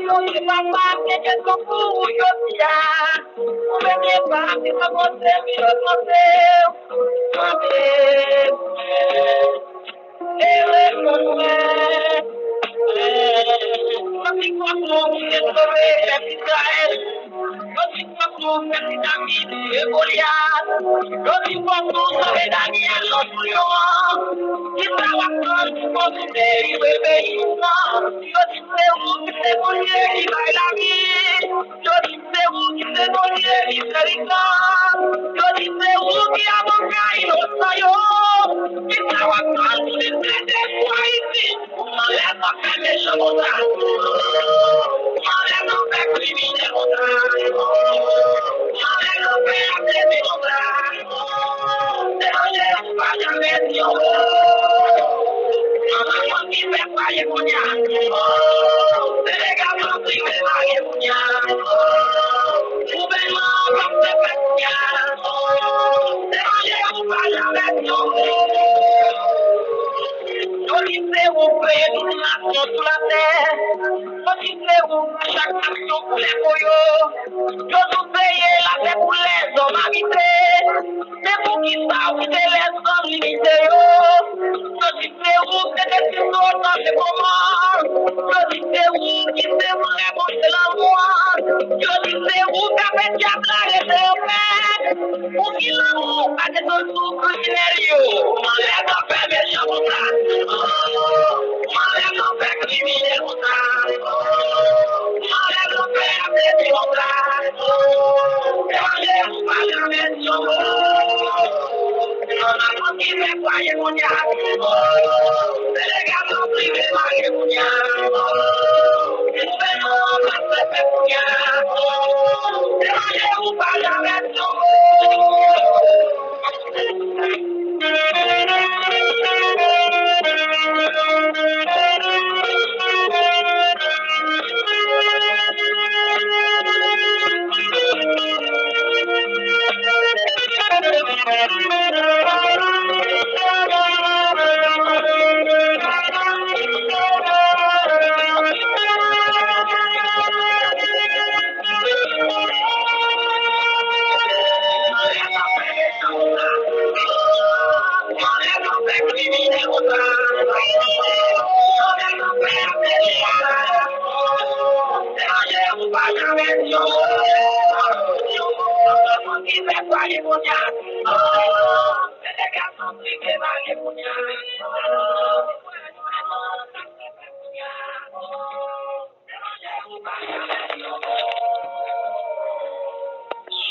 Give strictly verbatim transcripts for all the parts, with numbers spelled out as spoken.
Bondye papa, mete konkou ou jodi a. Ou mete pa, se pa kote m yo kote. Amen. E rekonèt. Mwen ki konn nou ki te sove pèp Izrayèl. Yo di fòk nou fè ti David e Golyat. Yo di fòk nou sove Danyèl nan prizon an. Kisa w ap tann pou kontinye viv peyi w nan? Yo di se ou ki se Bondye ki bay lavi. Yo di se ou ki se Bondye mizerikòd. Yo di se ou ki avoka inosan yo. Kisa w ap tann pou deplete pou Ayiti? Anlè nan fè mechan konsa. Anlè nan fè kriminèl konsa. Anlè nan fè atleti konsa. Etranje pa janm di yon mo. Anba kont ki fè kwaye kounye a. Delegasyon prive mare kounye a. Gouvènman an p ap fè fèt kounye a. Etranje pa janm di yon mo. Yo di se ou kreye tout nasyon sou latè. Yo di se ou chak nasyon koulè po yo. Yo di se ye latè pou lèzòm abite. Men poukisa ou kite lèzòm limite yo? Yo di se ou se desi sotan se kòman. Yo di se ou ki se vrè Bondye lanmou an. Yo di se ou k ap fè dyab la rete anpè. Pou ki lanmou pa desann sou kriminèl yo? Anlè nan fè mechan konsa. Anlè nan fè kriminèl konsa. Anlè nan fè atleti konsa. Etranje pa janm di yon mo. Anba kont ki fè kwaye kounye a. Delegasyon prive mare kounye a. Gouvènman an p ap fè fèt kounye a. Etranje pa janm di yon mo.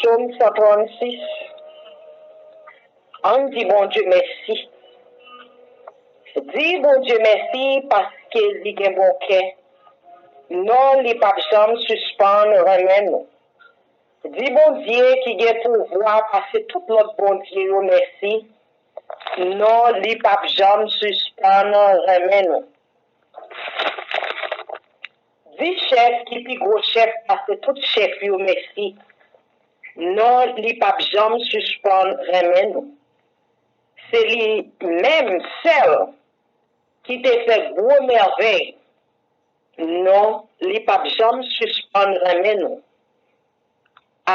Sòm san trannsis. Ann di Bondye mèsi. Di Bondye mèsi paske li gen bon kè. Non, li p ap janm sispann renmen nou. Di Bondye ki gen pouvwa pase tout lòt bondye yo mèsi. Non, li p ap janm sispann renmen nou. Di chèf ki pi gwo chèf pase tout chèf yo mèsi. Non, li p ap janm sispann renmen nou. Se li menm sèl ki te fè gwo mèvèy. Non, li p ap janm sispann renmen nou.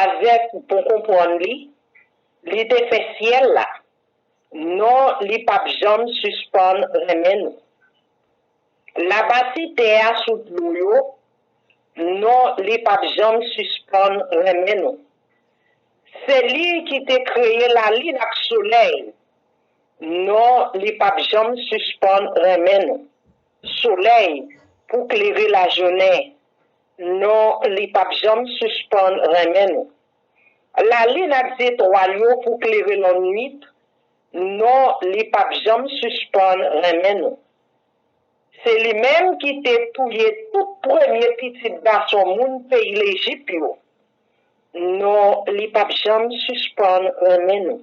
Avèk bon konprann li, li te fè syèl la. Non, li p ap janm sispann renmen nou. L a bati tè a sou dlo yo. Non, li p ap janm sispann renmen nou. Se li ki te kreye lalin ak solèy. Non, li p ap janm sispann renmen nou. Solèy pou klere lajounen. Non, li p ap janm sispann renmen nou. Lalin ak zetwal yo pou klere lannwit. Non, li p ap janm sispann renmen nou. Se li menm ki te touye tout premye pitit gason moun peyi Lejip yo. Non, li p ap janm sispann renmen nou.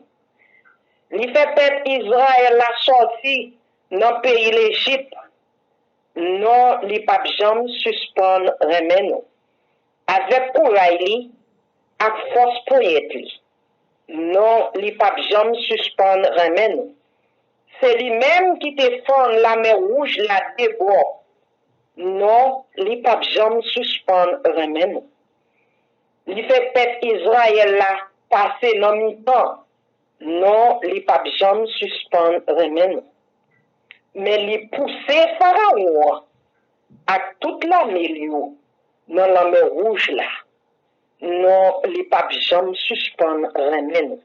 Li fè pèp Izrayèl la sòti nan peyi Lejip. Non, li p ap janm sispann renmen nou. Avèk kouray li ak fòs ponyèt li. Non, li p ap janm sispann renmen nou. Se li menm ki te fann Lamè Wouj la de bò. Non, li p ap janm sispann renmen nou. Li fè pèp Izrayèl la pase nan mitan. Non, li p ap janm sispann renmen nou. Men li pouse Farawon an ak tout lame l yo nan Lanmè Wouj la. Non, li p ap janm sispann renmen nou.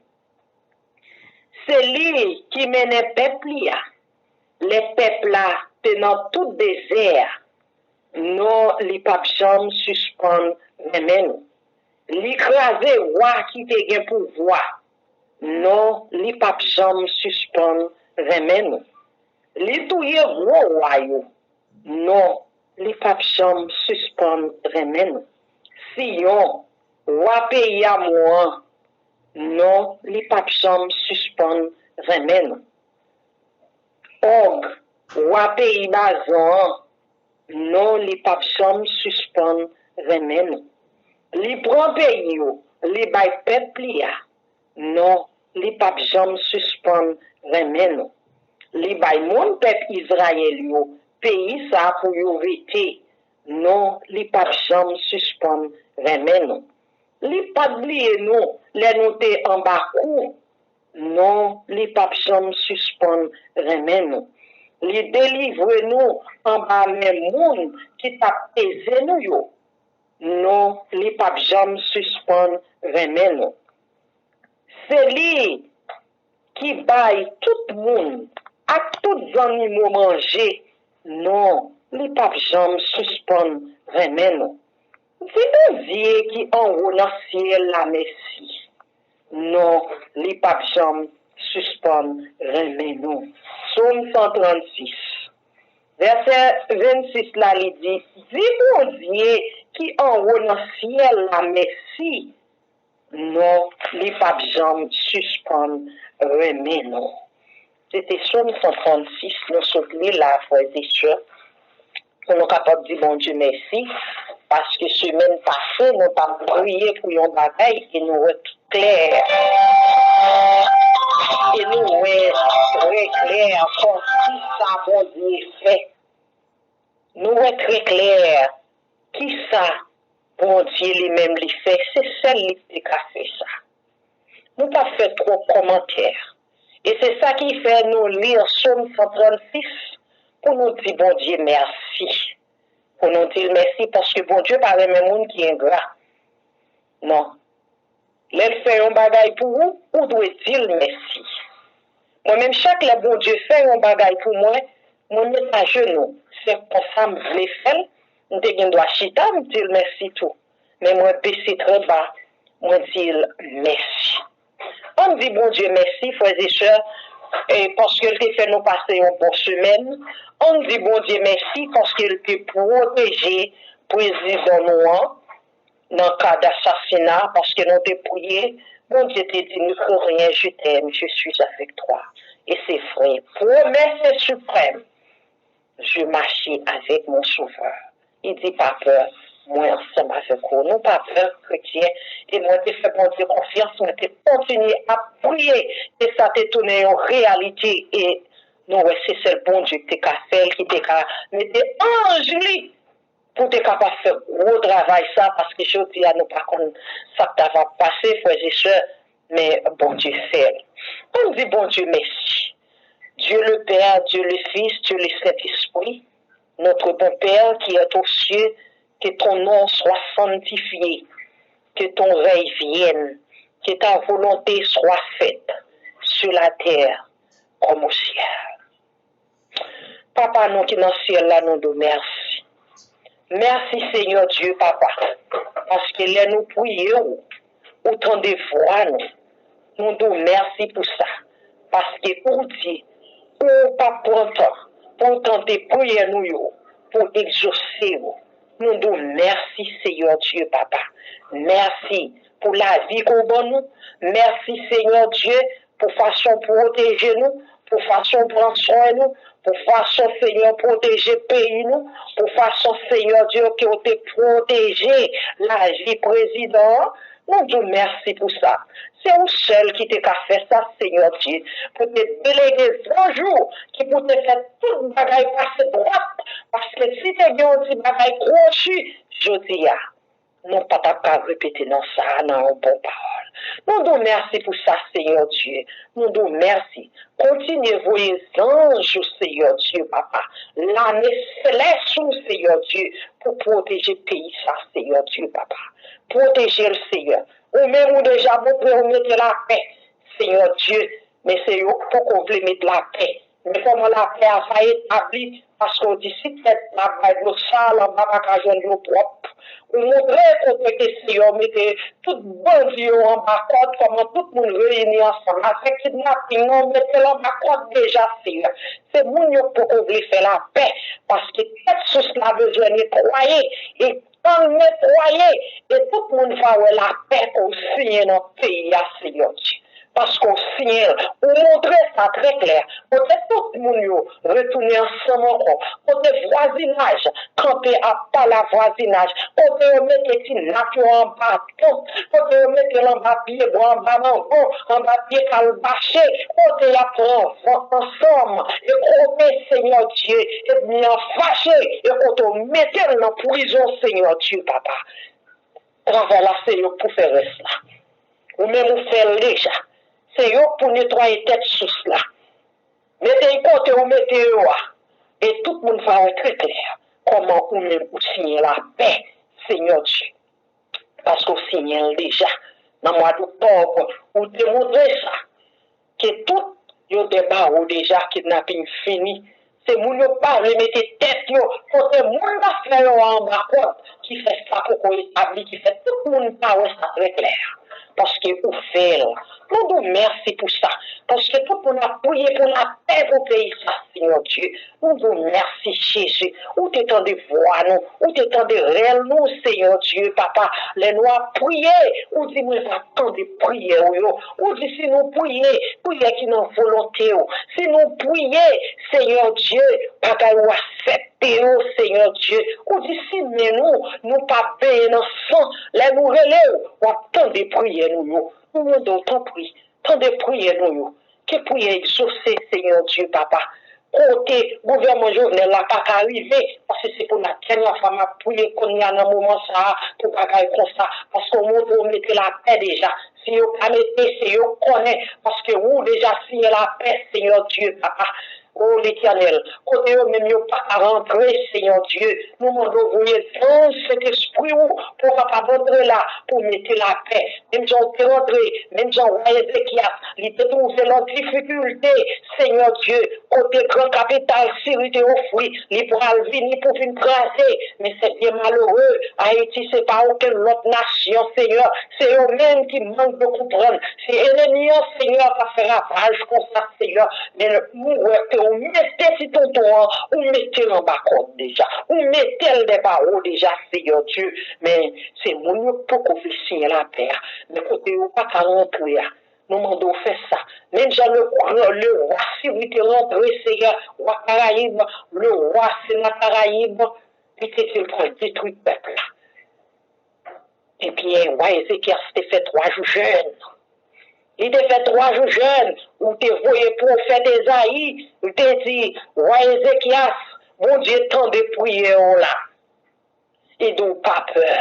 Se li ki mennen pèp li a, lè pèp la te nan tout dezè a. Non, li p ap janm sispann renmen nou. Li kraze wa ki te gen pouvwa. Non, li p ap janm sispann renmen nou. Li touye gwo wa yo. Non, li p ap janm sispann renmen nou. Siyon, wa peyi Amon an, non, li p ap janm sispann renmen nou. Òg, wa peyi Bazan an, non, li p ap janm sispann renmen nou. Li pran peyi yo, li bay pèp li a. Non, li p ap janm sispann renmen nou. Li bay moun pèp Izrayèl yo peyi sa a pou yo rete. Non, li p ap janm sispann renmen nou. Li pa t bliye nou lè nou te anba kou. Non, li p ap janm sispann renmen nou. Li delivre nou anba men moun ki t ap peze nou yo. Non, li p ap janm sispann renmen nou. Se li ki bay tout moun ak tout zannimo manje. Non, li p ap janm sispann renmen nou. Di Bondye ki anwo nan syèl la mèsi. Non, li p ap janm sispann renmen nou. Sòm san trannsis, vèsè vennsis la, li di, di Bondye ki anwo nan syèl la mèsi. Non, li p ap janm sispann renmen nou. Se te Sòm san trannsis, nou sot li la, frè e sè, pou nou kapab di Bondye mèsi, paske semèn pase, nou t ap priye pou yon bagay e nou wè klè. E nou wè trè klè ankò kisa Bondye fè. Nou wè trè klè kisa Bondye li menm li fè, se sèl li ki te ka fè sa. Nou p ap fè twòp kòmantè. E se sa ki fè nou li Sòm san trannsis pou nou di Bondye mèsi. Pou nou di l mèsi paske Bondye pa renmen moun ki engra. Non. Lè l fè yon bagay pou ou, ou dwe di l mèsi. Mwen menm, chak lè Bondye fè yon bagay pou mwen, mwen met ajenou. Se konsa m vle fè l, m te gen dwa chita, m di l mèsi tou. Men mwen bese trè ba, mwen di l mèsi. Ann di Bondye mèsi, frè e sè, e paske l te fè nou pase yon bon semèn. Ann di Bondye mèsi paske l te pwoteje prezidan nou an nan ka d asasina, paske nou te priye, Bondye te di, ne crains rien, je t'aime, je suis avec toi. E se vre, promès est suprême. Je marche avec mon Sauveur. Li di, pa pè, mwen ansanm avèk ou. Nou pa pè, kretyen, e mwen te fè Bondye konfyans, mwen te kontinye ap priye, e sa te tounen yon reyalite, e nou wè se sèl Bondye ki te ka fè l, ki te ka mete anj li pou te kapab fè gwo travay sa, paske jodi a nou pa konn sa k ta va pase, frè e sè, men Bondye fè l. Ann di Bondye mèsi. Dieu le Père, Dieu le Fils, Dieu le Saint-Esprit, notre bon Père qui est aux cieux, que ton nom soit sanctifié, que ton règne vienne, que ta volonté soit faite sur la terre comme au ciel. Papa nou ki nan syèl la, nou di w mèsi. Mèsi, Senyè Dye, Papa, paske lè nou priye w, ou tande vwa nou. Nou di w mèsi pou sa, paske ou di ou p ap pran tan pou w tande priyè nou yo, pou w egzose yo. Nou di w mèsi, Senyè Dye, Papa. Mèsi pou lavi ke w ban nou. Mèsi, Senyè Dye, pou fason w pwoteje nou, pou fason w pran swen nou, pou fason, Senyè, w pwoteje peyi nou, pou fason, Senyè Dye, ke w te pwoteje lavi prezidan an, Nou di w mèsi pou sa. Se ou sèl ki te ka fè sa, Senyè Dye, pou te delege zanj ou ki pou te fè tout bagay pase dwat, paske si te gen yon ti bagay kwochi, jodi a, nou pa t ap ka repete non sa a nan yon bon pawòl. Nou di w mèsi pou sa, Senyè Dye. Nou di w mèsi. Kontinye voye zanj ou, Senyè Dye, papa. Lame selès ou, Senyè Dye, pou pwoteje peyi sa, Senyè Dye, papa. Pwoteje l, Senyè. Ou menm ou deja montre ou mete lapè, Senyè Dye, men se yo k poko vle met lapè. Men kòman lapè a va etabli? Paske w di si tèt la bay dlo sal, anba pa ka jwenn dlo pwòp. Ou montre kote ke Senyè w mete tout bandi yo anba kòd, kòman tout moun reyini ansanm avèk kidnaping nan, w mete l anba kòd deja, Senyè. Se moun yo k poko vle fè lapè, paske tèt sous la bezwen netwaye, e tan l netwaye, e tout moun va wè lapè ke w siyen nan peyi a, Senyè Dye. Paske w siyen l, ou montre sa trè klè. Kote tout moun yo retounen ansanm ankò. Kote vwazinaj kanpe ap pale a vwazinaj. Kote yo mete ti nat yo anba tant. Kote yo mete l anba pye bwa, anba mango, anba pye kalbache. Kote y ap pran van ansanm. E kote, Senyè Dye, ènmi an fache. E kote w mete l nan prizon, Senyè Dye, papa. Travay la, se yo k pou fè rès la. Ou menm ou fè l deja. Se yo k pou netwaye tèt sous la. Mete l kote ou mete yo a. E tout moun va wè trè klè kòman ou menm ou siyen lapè, Senyè Dye. Paske w siyen l deja. Nan mwa doktòb, ou te montre sa. Ke tout yo dè bawo deja, kidnaping fini. Se moun yo pa vle mete tèt yo kote moun dafè yo a anba kòd ki fè sa poko etabli, ki fè tout moun pa wè sa trè klè. Paske ou fè l. Nou di w mèsi pou sa. Paske tout moun ap priye pou lapè pou peyi sa, Senyè Dye. Nou di w mèsi, Jezi. Ou te tande vwa nou. Ou te tande rèl nou, Senyè Dye, papa. Lè nou ap priye, ou di mwen va tande priyè w yo. Ou di si nou priye, priyè ki nan volonte w. Si nou priye, Senyè Dye, bagay ou aksepte yo, Senyè Dye. Ou di si men nou, nou pa benyen nan san, lè nou rele w, w ap tande priyè nou yo. Nou mande w tanpri, tande priyè nou yo. Ke priyè egzose, Senyè Dye, papa. Kote gouvènman Jovenel la pa ka rive, paske se pou la dènyè fwa m ap priye kounye a nan moman sa a, pou bagay konsa, paske w montre w mete lapè deja. Si yo pa mete, se yo k konnen, paske ou deja siyen lapè, Senyè Dye, papa. O Letènèl, kote yo menm yo pa ka rantre, Senyè Dye, nou mande w voye zanj Sentespri w pou w kapab antre la, pou w mete lapè. Menm jan w te rantre, menm jan wa Ezekyas, li te twouve l an difikilte, Senyè Dye, kote gran kapital Siri te ofri, li pral vini pou vin kraze. Men se byen malere, Ayiti se pa okenn lòt nasyon, Senyè. Se yo menm ki mank de konprann. Se enemi an, Senyè, k ap fè ravaj konsa, Senyè. Men nou wè ke ou mete ti tonton an, ou mete l anba kòd deja. Ou mete l dèyè bawo deja, Senyè Dye. Men se moun yo k poko vle siyen lapè a. Men kote yo pa ka rantre a, nou mande w fè sa. Menm jan le, le wa Siri te rantre, Senyè, wa Karayib, le wa Sena Karayib, li te di l pral detwi pèp la. Ebyen, wa Ezekyas te fè twa jou jèn. Li te fè twa jou jèn, ou te voye pwofèt Ezayi, li te di, wa Ezekyas, Bondye tande priyè w la. Li di w pa pè.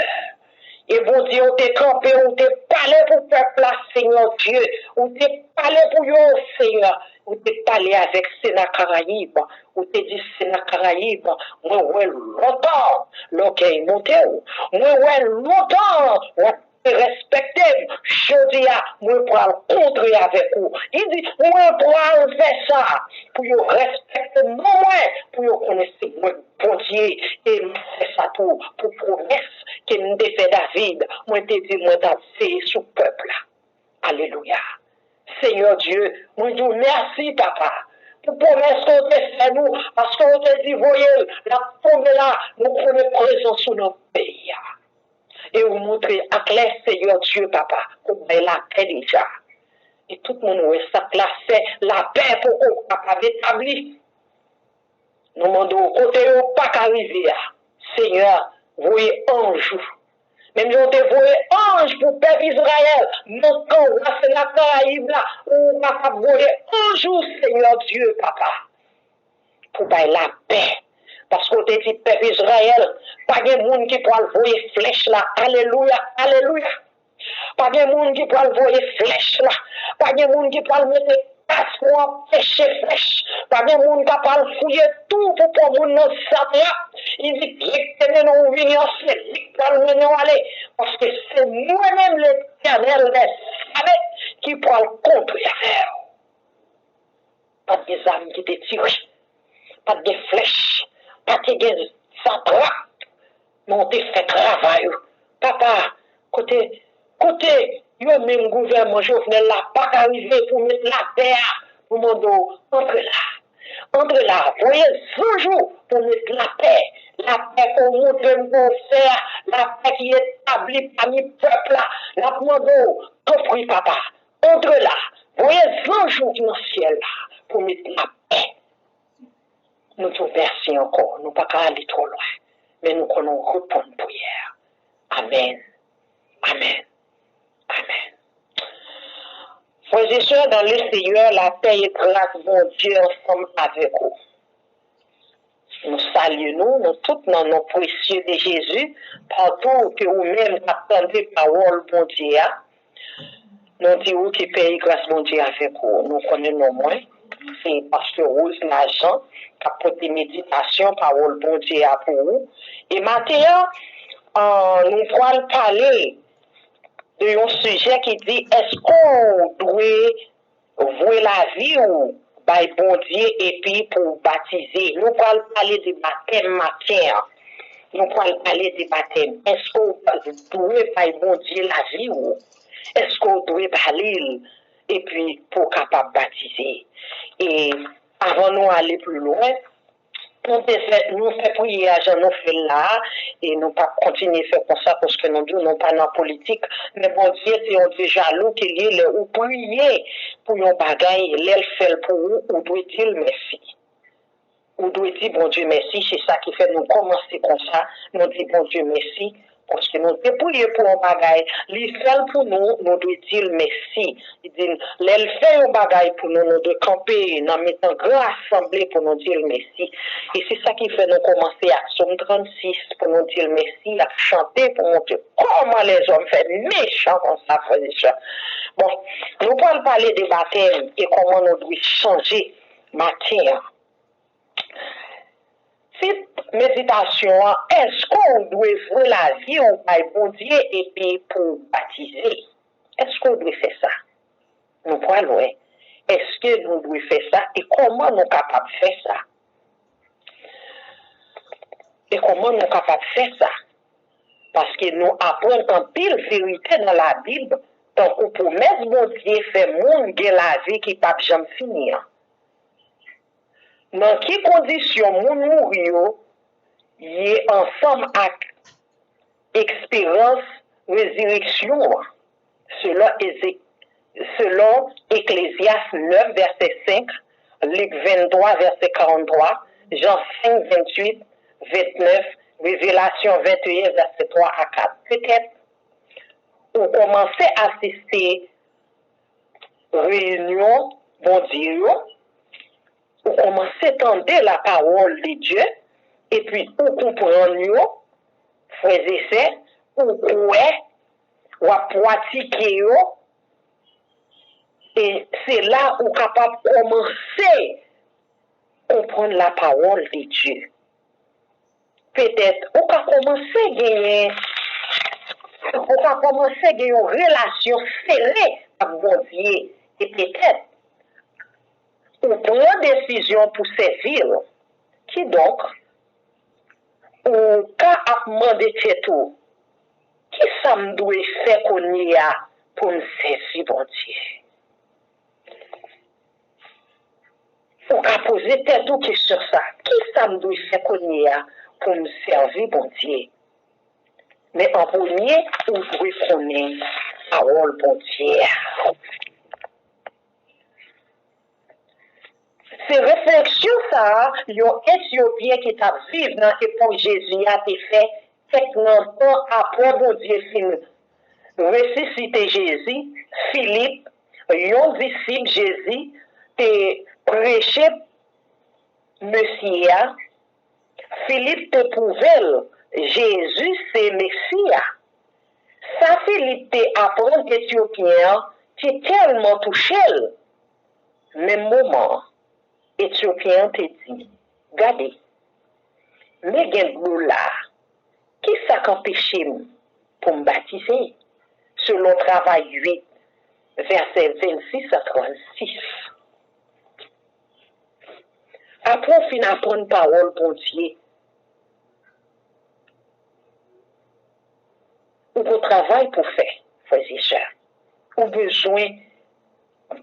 E Bondye, ou te kanpe, ou te pale pou pèp la, Senyè Dye. Ou te pale pou yo, Senyè. Ou te pale avèk Sena Karayib. Ou te di, Sena Karayib, mwen wè lontan lògèy monte w. Mwen wè lontan w ap derespekte m. Jodi a, mwen pral kontre avèk ou. Li di, mwen pral fè sa pou yo respekte non mwen, pou yo konnen se mwen Bondye, e m ap fè sa tou pou pwomès ke m te fè David. Mwen te di mwen t ap veye sou pèp la. Alelouya. Senyè Dye, mwen di w mèsi, papa, pou pwomès ke w te fè nou, paske w te di voye l, l ap tonbe la, nou konnen prezans ou nan peyi a. E ou montre aklè, Senyè Dye, papa, ke w bay lapè deja. E tout moun wè sa k la fè, lapè poko kapab etabli. Nou mande w, kote yo pa ka rive a, Senyè, voye anj ou. Menm jan w te voye anj pou pèp Izrayèl nan kan w a se la Karayib la, ou kapab voye anj ou, Senyè Dye, papa, pou bay lapè. Paske w te di pèp Izrayèl, pa gen moun ki pral voye flèch la. Alelouya, alelouya. Pa gen moun ki pral voye flèch la. Pa gen moun ki pral mete kas pou anpeche flèch. Pa gen moun k ap al fouye tou pou pran moun nan zam la. Li di, Byen k te mennen w vini an, se li k pral mennen w ale. Paske se mwen menm, Letènèl dèzame, ki pral kontre avè w. Pa t gen zam ki te tire. Pa t gen flèch. Pa te gen zatrap. Men w te fè travay ou. Papa, kote, kote yo menm gouvènman Jovenel la pa ka rive pou met lapè a, nou mande w, antre la. Antre la, voye zanj ou pou met lapè. Lapè ke w montre m ke w fè a, lapè ki etabli pami pèp la. N ap mande w, tanpri, papa, antre la, voye zanj ou ki nan syèl la pou met lapè. Nou di w mèsi ankò. Nou pa ka ale twò lwen, men nou konnen w reponn priyè. Amèn. Amèn. Amèn. Frères et sœurs dans le Seigneur, la paix et grâce Bondye ansanm avèk ou. Nou salye nou, nou tout nan non presye de Jezi, patou ke ou menm k ap tande pawòl Bondye a. Nou di ou ke pè e gras Bondye avèk ou. Nou konnen non mwen, se Pastè Rose Lajean k ap pote meditasyon pawòl Bondye a pou ou. E maten an, an, nou pral pale de yon sijè ki di, èske w dwe vwe lavi w bay Bondye epi pou w batize? Nou pral pale de batèm maten an. Nou pral pale de batèm. Èske w dwe bay Bondye lavi w? Èske w dwe ba li l epi pou w kapab batize? E avan nou ale pi lwen, nou te fè, nou fè priyè a jan nou fè l la a, e nou p ap kontinye fè konsa paske nou di w nou pa nan politik. Men Bondye se yon Dye jalou ke l ye, lè ou priye pou yon bagay, lè l fè l pou ou, ou dwe di l mèsi. Ou dwe di Bondye mèsi, se sa ki fè nou kòmanse konsa, nou di Bondye mèsi, paske nou te priye pou yon bagay, li fè l pou nou, nou dwe di l mèsi. Li di, lè l fè yon bagay pou nou, nou dwe kanpe nan mitan gran asanble pou nou di l mèsi. E se sa ki fè nou kòmanse ak Sòm trannsis pou nou di l mèsi, ak chante pou montre kòman lèzòm fè mechan konsa, frè e sè. Bon, nou pral pale de batèm e kòman nou dwe chanje maten an. Tit meditasyon an, èske w dwe vwe lavi w bay Bondye epi pou w batize? Èske w dwe fè sa? Nou pral wè. Èske nou dwe fè sa e kòman nou kapab fè sa? E kòman nou kapab fè sa? Paske nou aprann anpil verite nan Labib, tankou pwomès Bondye fè moun gen lavi ki p ap janm fini an. Nan ki kondisyon moun mouri yo ye ansanm ak eksperyans rezireksyon an, selon Eze-, selon Eklezyas nèf, vèsè senk, Lik venntwa, vèsè karanntwa, Jan senk, venntuit, vennèf, Revelasyon venteyen, vèsè twa a kat. Petèt, ou kòmanse asiste reyinyon Bondye yo, ou kòmanse tande lapawòl de Dye, epi ou konprann yo, frè e sè, ou kwè, w ap pratike yo, e se la ou kapab kòmanse konprann lapawòl de Dye. Petèt, ou ka kòmanse genyen, ou ka kòmanse gen yon relasyon sere ak Bondye, e petèt, ou pran desizyon pou sèvi l. Kidonk, ou ka ap mande tèt ou, "Ki sa m dwe fè kounye a pou m sèvi Bondye?" Ou ka poze tèt ou kesyon sa, "Ki sa m dwe fè kounye a pou m sèvi Bondye?" Men an premye, ou dwe konnen pawòl Bondye a. Se refleksyon sa a yon Etyopyen ki t ap viv nan epòk Jezi a te fè kèk nan tan apre Bondye fin resisite Jezi, Filip, yon disip Jezi, te preche Mesye a. Filip te pwouve l Jezi se Mesi a. Sa Filip te aprann Etyopyen an te tèlman touche l. Menm moman an, Etyopyen an te di, "Gade, men gen dlo la a. Ki sa k anpeche m pou m batize?" Selon Travay uit, vèsè vennsis a trannsis. Apre w fin aprann pawòl Bondye, ou gon travay pou fè, frè e sè. Ou bezwen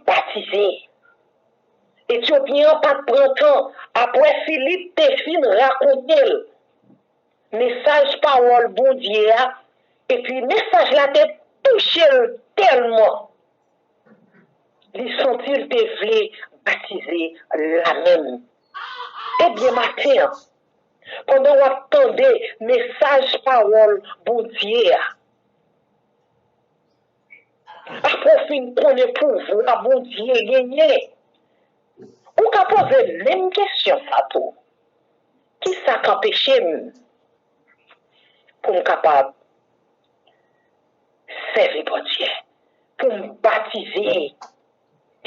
batize. Etyopyen an pa t pran tan, apre Filip te fin rakonte l mesaj pawòl Bondye a, epi mesaj la te touche l tèlman, li santi l te vle batize la menm. Ebyen, maten an, pandan w ap tande mesaj pawòl Bondye a, apre w fin konnen pouvwa Bondye genyen, ou ka poze menm kesyon sa tou. Ki sa k anpeche m pou m kapab sèvi Bondye, pou m batize?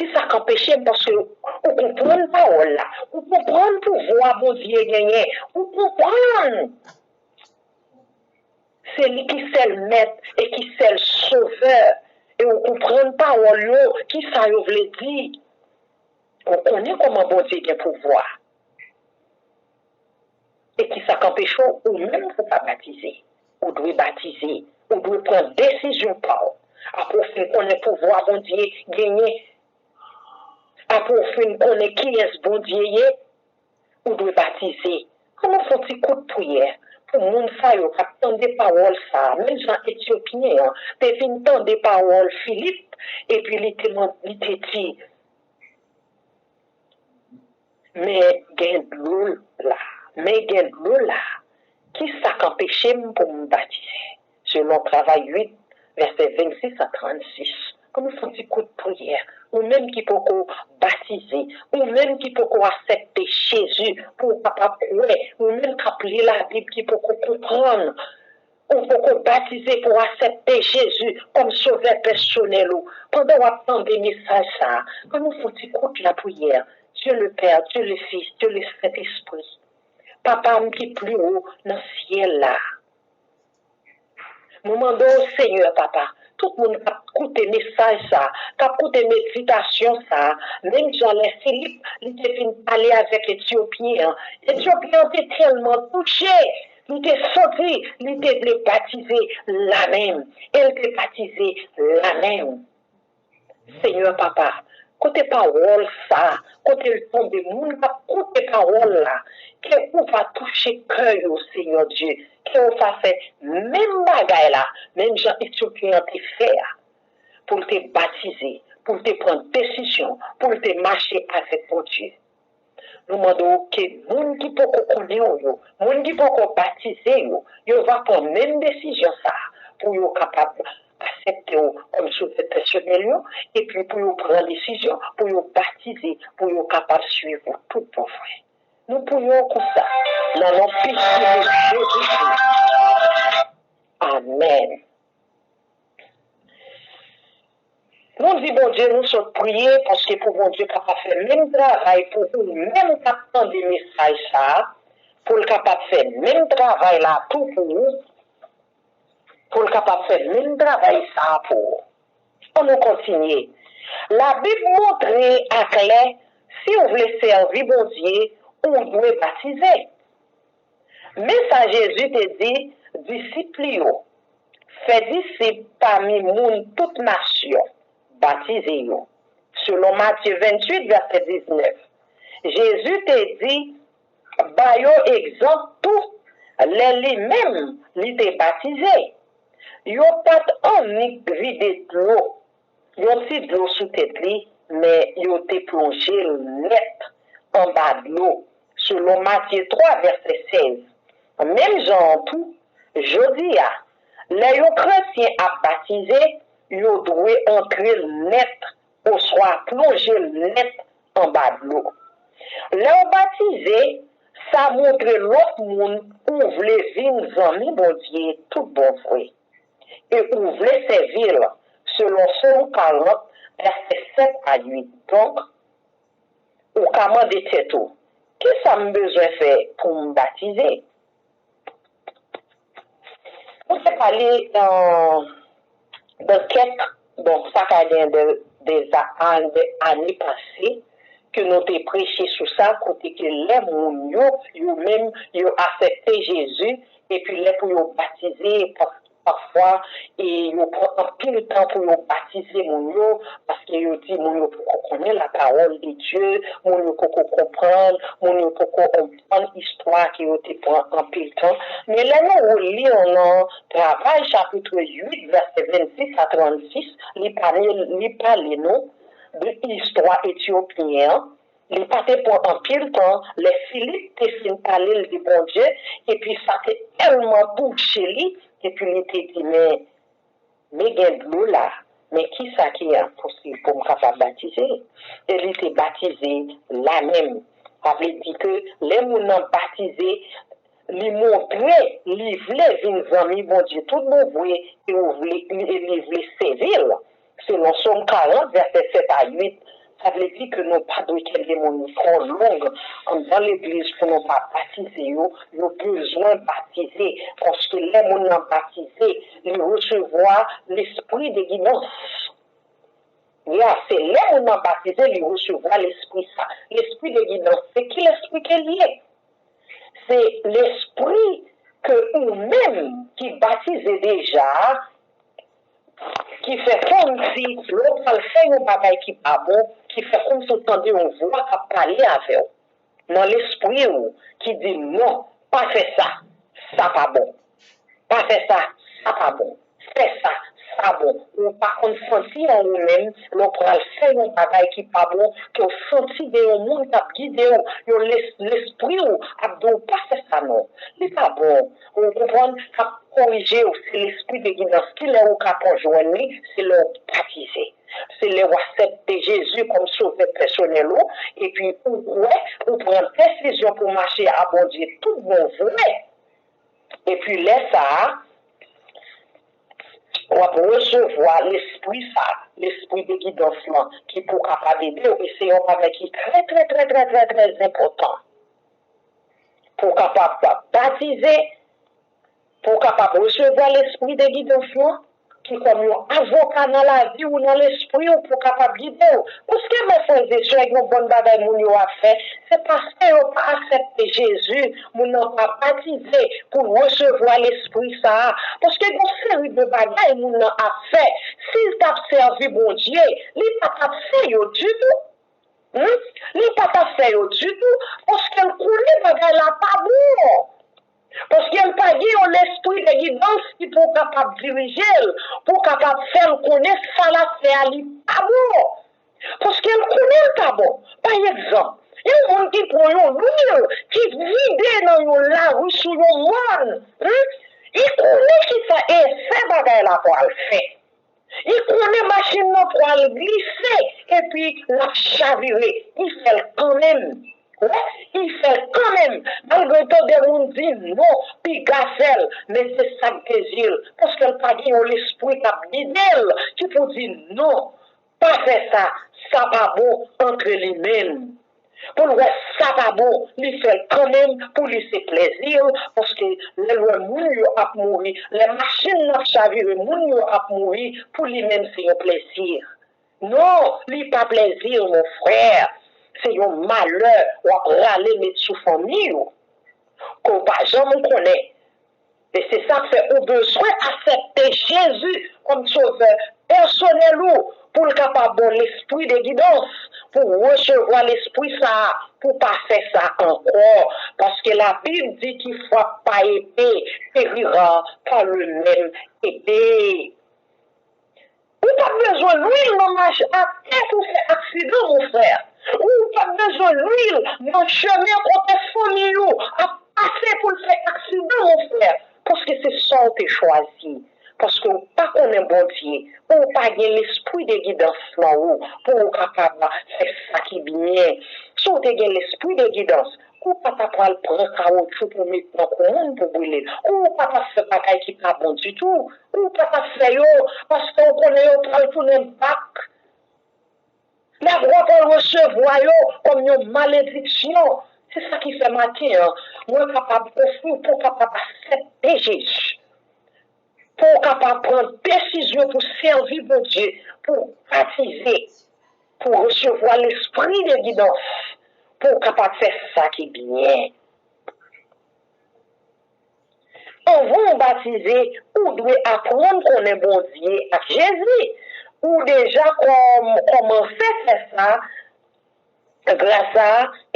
Ki sa k anpeche m? Paske ou konprann pawòl la, ou konprann pouvwa Bondye genyen, ou konprann se li ki sèl mèt e ki sèl sovè, e ou konprann pawòl yo, ki sa yo vle di. Ou konnen kòman Bondye gen pouvwa. E ki sa k anpeche w, ou menm pou w pa batize? Ou dwe batize. Ou dwe pran desizyon pa w. Apre w fin konnen pouvwa Bondye genyen, apre w fin konnen kiyès Bondye ye, ou dwe batize. Ann nou fè yon ti kout priyè pou moun sa yo k ap tande pawòl sa a, menm jan Etyopyen an te vin tande pawòl Filip, epi li te, li te di, Men gen dlo la, men gen dlo la. Ki sa k anpeche m pou m batize? Selon Travay uit, vèsè vennsis a trannsis. Ann nou fè yon ti kout priyè. Ou menm ki poko batize, ou menm ki poko aksepte Jezi pou w kapab kwè, ou menm k ap li Labib ki poko konprann, ou poko batize pou w aksepte Jezi kòm Sovè pèsonèl ou, pandan w ap tande mesaj sa a, ann nou fè yon ti kout lapriyè. Dieu le Père, Dieu le Fils, Dieu le Saint-Esprit. Papa m ki pi wo nan syèl la. Nou mande w, Senyè Papa, tout moun k ap koute mesaj sa a, k ap koute meditasyon sa a, menm jan lè Filip, li te vin pale avèk Etyopyen an, Etyopyen an te tèlman touche, li te santi li te vle batize la menm, e l te batize la menm. Senyè Papa, kote pawòl sa a, kote l tonbe, moun k ap koute pawòl la, ke ou va touche kè yo, Senyè Dye, ke ou va fè menm bagay la, menm jan Etyopyen an te fè a, pou l te batize, pou l te pran desizyon, pou l te mache avèk Bondye. Nou mande w ke moun ki poko konnen w yo, moun ki poko batize yo, yo va pran menm desizyon sa a pou yo kapab aksepte w kòm Sovè pèsonèl yo, epi pou yo pran desizyon pou yo batize, pou yo kapab swiv ou tout bon vre. Nou priye w konsa, nan non piti de Jezi Kris. Amèn. Nou di Bondye, nou sot priye, paske pou Bondye kapab fè menm travay pou ou menm k ap tande mesaj sa a, pou l kapab fè menm travay la tou pou ou, pou l kapab fè menm travay sa a pou ou. Ann nou kontinye. Labib montre aklè, si w vle sèvi Bondye, ou dwe batize. Men sa Jezi te di disip li yo, fè disip pami moun tout nasyon, batize yo. Selon Matye venntuit, vèsè diznèf, Jezi te di, ba yo egzanp tou, lè li menm li te batize. Yo pa t annik vide dlo, yon ti dlo sou tèt li, men yo te plonje l nèt anba dlo, selon Matye twa, vèsè sèz. Menm jan an tou, Jodi a, lè yon kretyen ap batize, yo dwe antre l nèt oswa plonje l nèt anba dlo. Lè w batize, sa montre lòt moun ou vle vin zanmi Bondye tout bon vre, e ou vle sèvi l, selon Sòm karant, vèsè sèt a uit. Donk, ou ka mande tèt ou, "Kisa m bezwen fè pou m batize?" Nou te pale nan, nan kèk, bon, sa ka gen de, de, de ane pase, ke nou te preche sou sa, kote ke lè moun yo, yo menm, yo aksepte Jezi, epi lè pou yo batize, pa- pafwa, e yo pran anpil tan pou yo batize moun yo, paske yo di moun yo poko konnen lapawòl de Dye, moun yo poko konprann, moun yo poko konprann istwa ke yo te pran anpil tan. Men lè nou reli nan Travay chapit uit, vèsè vennsis a trannsis, li pale, li pale nou de istwa Etyopyen an. Li pa te pran anpil tan, lè Filip te fin pale l de Bondye, epi sa te tèlman touche li, epi li te di, "Men, men gen dlo la, men kisa ki enposib pou m kapab batize?" E li te batize la menm. Sa vle di ke lè moun nan batize, li montre li vle vin zanmi Bondye tout bon vre, e ou vle, e li vle sèvi l. Selon Sòm karant, vèsè sèt a uit, sa vle di ke nou pa dwe kenbe moun twò long anndan legliz pou nou pa batize yo. Yo bezwen batize, paske lè moun nan batize, li resevwa lespri de gidans. Ya, se lè moun nan batize, li resevwa lespri sa. Lespri de gidans, se ki lespri ke l ye? Se lespri ke ou menm ki batize deja, ki fè kòmsi lè w pral fè yon bagay ki pa bon, ki fè kòmsi w tande yon vwa k ap pale avè w nan lespri w, ki di, "Non, pa fè sa, sa pa bon. Pa fè sa, sa pa bon. Fè sa, sa bon." Ou pa konn santi an ou menm, lè w pral fè yon bagay ki pa bon, ke w santi gen yon moun k ap gide w, yon les- lespri w ap di w, "Pa fè sa non, li pa bon." Ou konprann? K ap korije w, se lespri de gidans. Kilè ou ka pran jwenn li? Se lè w batize. Se lè w aksepte Jezi kòm sovè pèsonèl ou, epi ou kwè, ou pran desizyon pou mache a Bondye tout bon vre. Epi lè sa a, w ap resevwa lespri sa, lespri de gidans lan, ki pou kapab ede w. E se yon bagay ki trè, trè, trè, trè, trè, trè enpòtan. Pou w kapab batize, pou w kapab resevwa lespri de gidans lan, ki kòm yon avoka nan lavi w, nan lespri w, pou kapab gide w. Paske, mè frè e sè, yon bon bagay moun yo ap fè, se paske yo pa aksepte Jezi, moun nan pa batize pou l resevwa lespri sa a. Paske gen yon seri de bagay moun nan ap fè, si l t ap sèvi Bondye, li pa t ap fè yo ditou. Hmm? Li pa t ap fè yo ditou, paske l konnen bagay la pa bon. Paske l pa gen yon lespri de gidans ki pou kapab dirije l, pou kapab fè l konnen sa l ap fè a li pa bon. Paske l konnen l pa bon. Pa egzanp, yon moun ki pran yon lwil, ki vide nan yon lari sou yon mòn, hmm? Li konnen ki sa efè bagay la pral fè. Li konnen machin nan pral glise, epi l ap chavire. Li fè l kanmenm. Wi, li fè l kanmenm. Malgre tande moun di non, piga fè l, men se sa k dezi l. Paske l pa gen yon lespri k ap gide l, ki pou di non, pa fè sa, sa pa bon, antre li menm. Pou l wè sa pa bon, li fè l kanmenm, pou li se plèzi l, paske lè l wè moun yo ap mouri, lè machin nan ap chavire, moun yo ap mouri, pou li menm se yon plèzi. Non, li pa plèzi, mon frè. Se yon malè w ap rale met sou fanmi w, ke w pa janm konnen. E se sa k fè ou bezwen aksepte Jezi kòm sovè pèsonèl ou, pou l kapab ba w lespri de gidans, pou w resevwa lespri sa a, pou w pa fè sa ankò. Paske Labib di ki frappe par épée périra par le même épée. Ou pa t bezwen lwil nan mach atè pou fè aksidan, mon frè. Ou pa t bezwen lwil nan chemen kote fanmi w ap pase pou l fè aksidan, mon frè. Paske se sa w te chwazi. Paske w pa konnen Bondye, ou pa gen lespri de gidans nan ou pou w kapab fè sa ki byen. Si w te gen lespri de gidans, ou pa ta pral pran kawotchou pou met nan kou moun pou brile l. Ou pa ta fè bagay ki pa bon ditou. Ou pa ta fè yo, paske w konnen yo pral tounen bak. Lè w pral resevwa yo kòm yon malediksyon. Se sa ki fè maten an, mwen kapab ofri w pou w kapab aksepte Jezi. Pou w kapab pran desizyon pou sèvi Bondye, pou w batize, pou w resevwa lespri de gidans, pou w kapab fè sa ki byen. Anvan w batize, ou dwe aprann konnen Bondye ak Jezi. Ou deja kòm, kòmanse fè sa gras a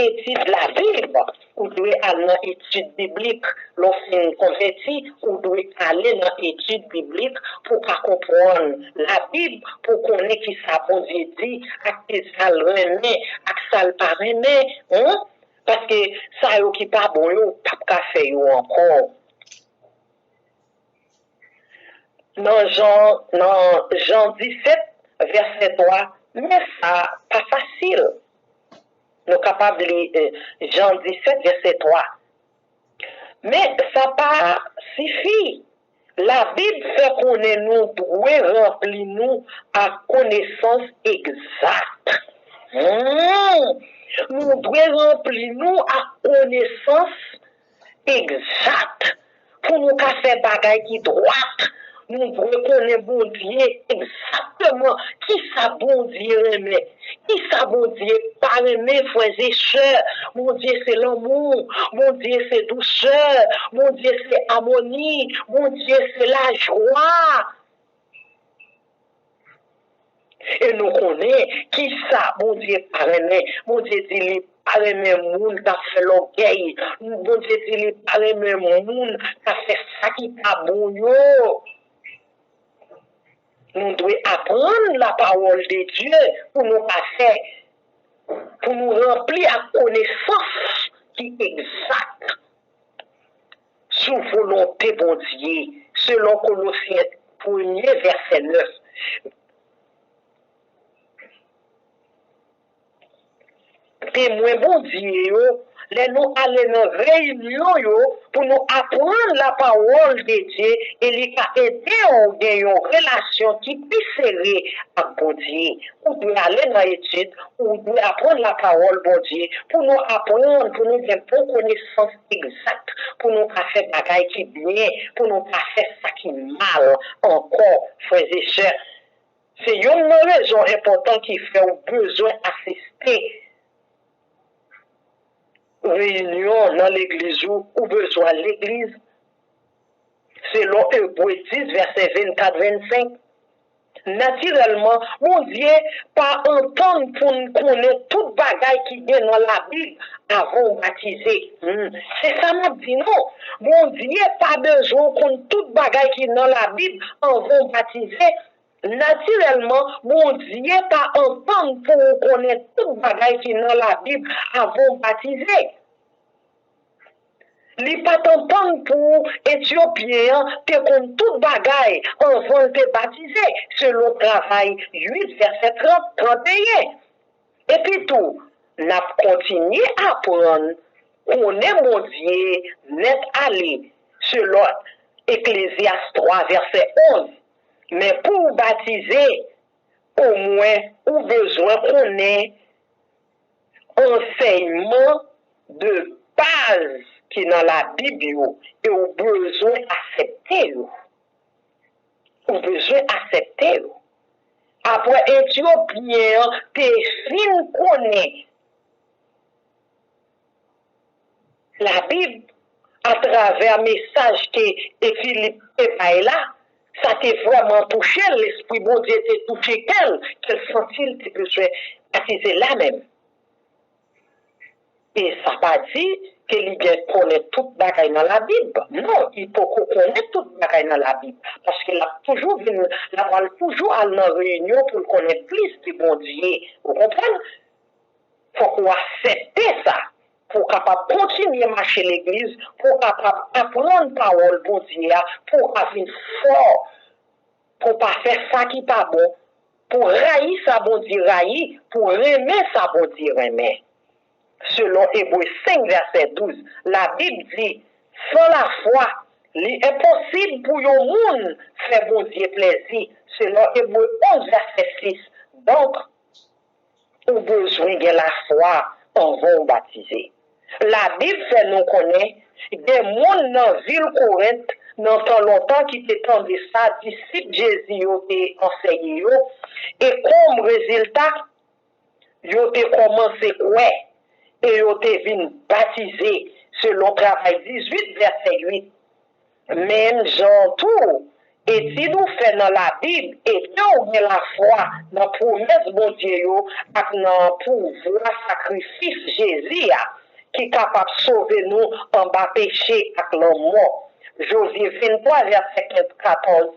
etid Labib. Ou dwe al nan etid biblik. Lè w fin konvèti, ou dwe ale nan etid biblik pou w ka konprann Labib, pou w konnen ki sa Bondye di, ak ki sa l renmen, ak sa l pa renmen. Paske sa yo ki pa bon yo, ou p ap ka fè yo ankò. Nan Jan, nan Jan disèt, vèsè twa, men sa pa fasil. Nou kapab li eh, Jan disèt, vèsè twa. Men sa pa sifi. Labib fè konnen nou dwe ranpli nou ak konesans egzak. Hmm! Nou dwe ranpli nou ak konesans egzak. Pou nou ka fè bagay ki dwat, nou dwe konnen Bondye egzakteman kisa Bondye renmen, kisa Bondye pa renmen, frè e sè. Bondye se lanmou, Bondye se dousè, Bondye se amoni, Bondye se lajwa. E nou konnen kisa Bondye pa renmen. Bondye di li pa renmen moun k ap fè lògèy. Bondye di li pa renmen moun k ap fè sa ki pa bon yo. Nou dwe aprann lapawòl de Dye pou nou pa fè, pou nou ranpli ak konesans ki egzak sou volonte Bondye, selon Kolosyen premye vèsè nèf. Temwen Bondye yo, lè nou ale nan reyinyon yo pou nou aprann lapawòl de Dye e li ka ede w gen yon relasyon ki pi sere ak Bondye. Ou dwe ale nan etid, ou dwe aprann lapawòl Bondye pou nou aprann, pou nou gen bon konesans egzak, pou nou ka fè bagay ki byen, pou nou pa fè sa ki mal ankò, frè e sè. Se youn nan rezon enpòtan ki fè w bezwen asiste reyinyon nan legliz ou, ou bezwen al legliz. Selon Ebre dis, vèsè vennkat, vennsenk, natirèlman, Bondye pa antann pou n konnen tout bagay ki gen nan Labib avan w batize. Hmm. Se sa m ap di nou. Bondye pa bezwen w konn tout bagay ki nan Labib anvan w batize. Natirèlman, Bondye pa antann pou w konnen tout bagay ki nan Labib avan w batize. Li pa t antann pou Etyopyen an te konn tout bagay anvan l te batize, selon Travay uit, vèsè trant, trannteyen. Epitou, n ap kontinye aprann konnen Bondye nèt ale, selon Eklezyas twa, vèsè onz. Men pou w batize, omwen ou bezwen konnen ansèyman de baz ki nan Labib yo e w bezwen aksepte yo. Ou bezwen aksepte yo. Apre Etyopyen an te fin konnen Labib atravè mesaj ke Filip te bay la, sa te vrèman touche l, Lespri Bondye te touche kè l, ke l santi l te bezwen batize la menm. E sa pa di ke li gen konnen tout bagay nan Labib. Non, li poko konnen tout bagay nan Labib. Paske l ap toujou vin, l ap al toujou al nan reyinyon pou l konnen plis de Bondye. Ou konprann? Fòk ou aksepte sa pou kapab kontinye mache legliz, pou w kapab aprann pawòl Bondye a, pou w ka vin fò, pou w pa fè sa ki pa bon, pou w rayi sa Bondye rayi, pou w renmen sa Bondye renmen. Selon Ebre senk vèsè douz, Labib di, san lafwa, li enposib pou yon moun fè Bondye plèzi, selon Ebre onz vèsè sis. Donk, ou bezwen gen lafwa anvan w batize. Labib fè nou konnen gen moun nan vil Korent nan tan lontan ki te tande sa disip Jezi yo te anseye yo, e kòm rezilta, yo te kòmanse kwè e yo te vin batize, selon Travay dizuit, vèsè uit. Menm jan an tou, etid ou fè nan Labib ede w gen lafwa nan pwomès Bondye yo ak nan pouvwa sakrifis Jezi a, ki kapab sove nou anba peche ak lanmò. Jozye venntwa, vèsè kenz, katòz,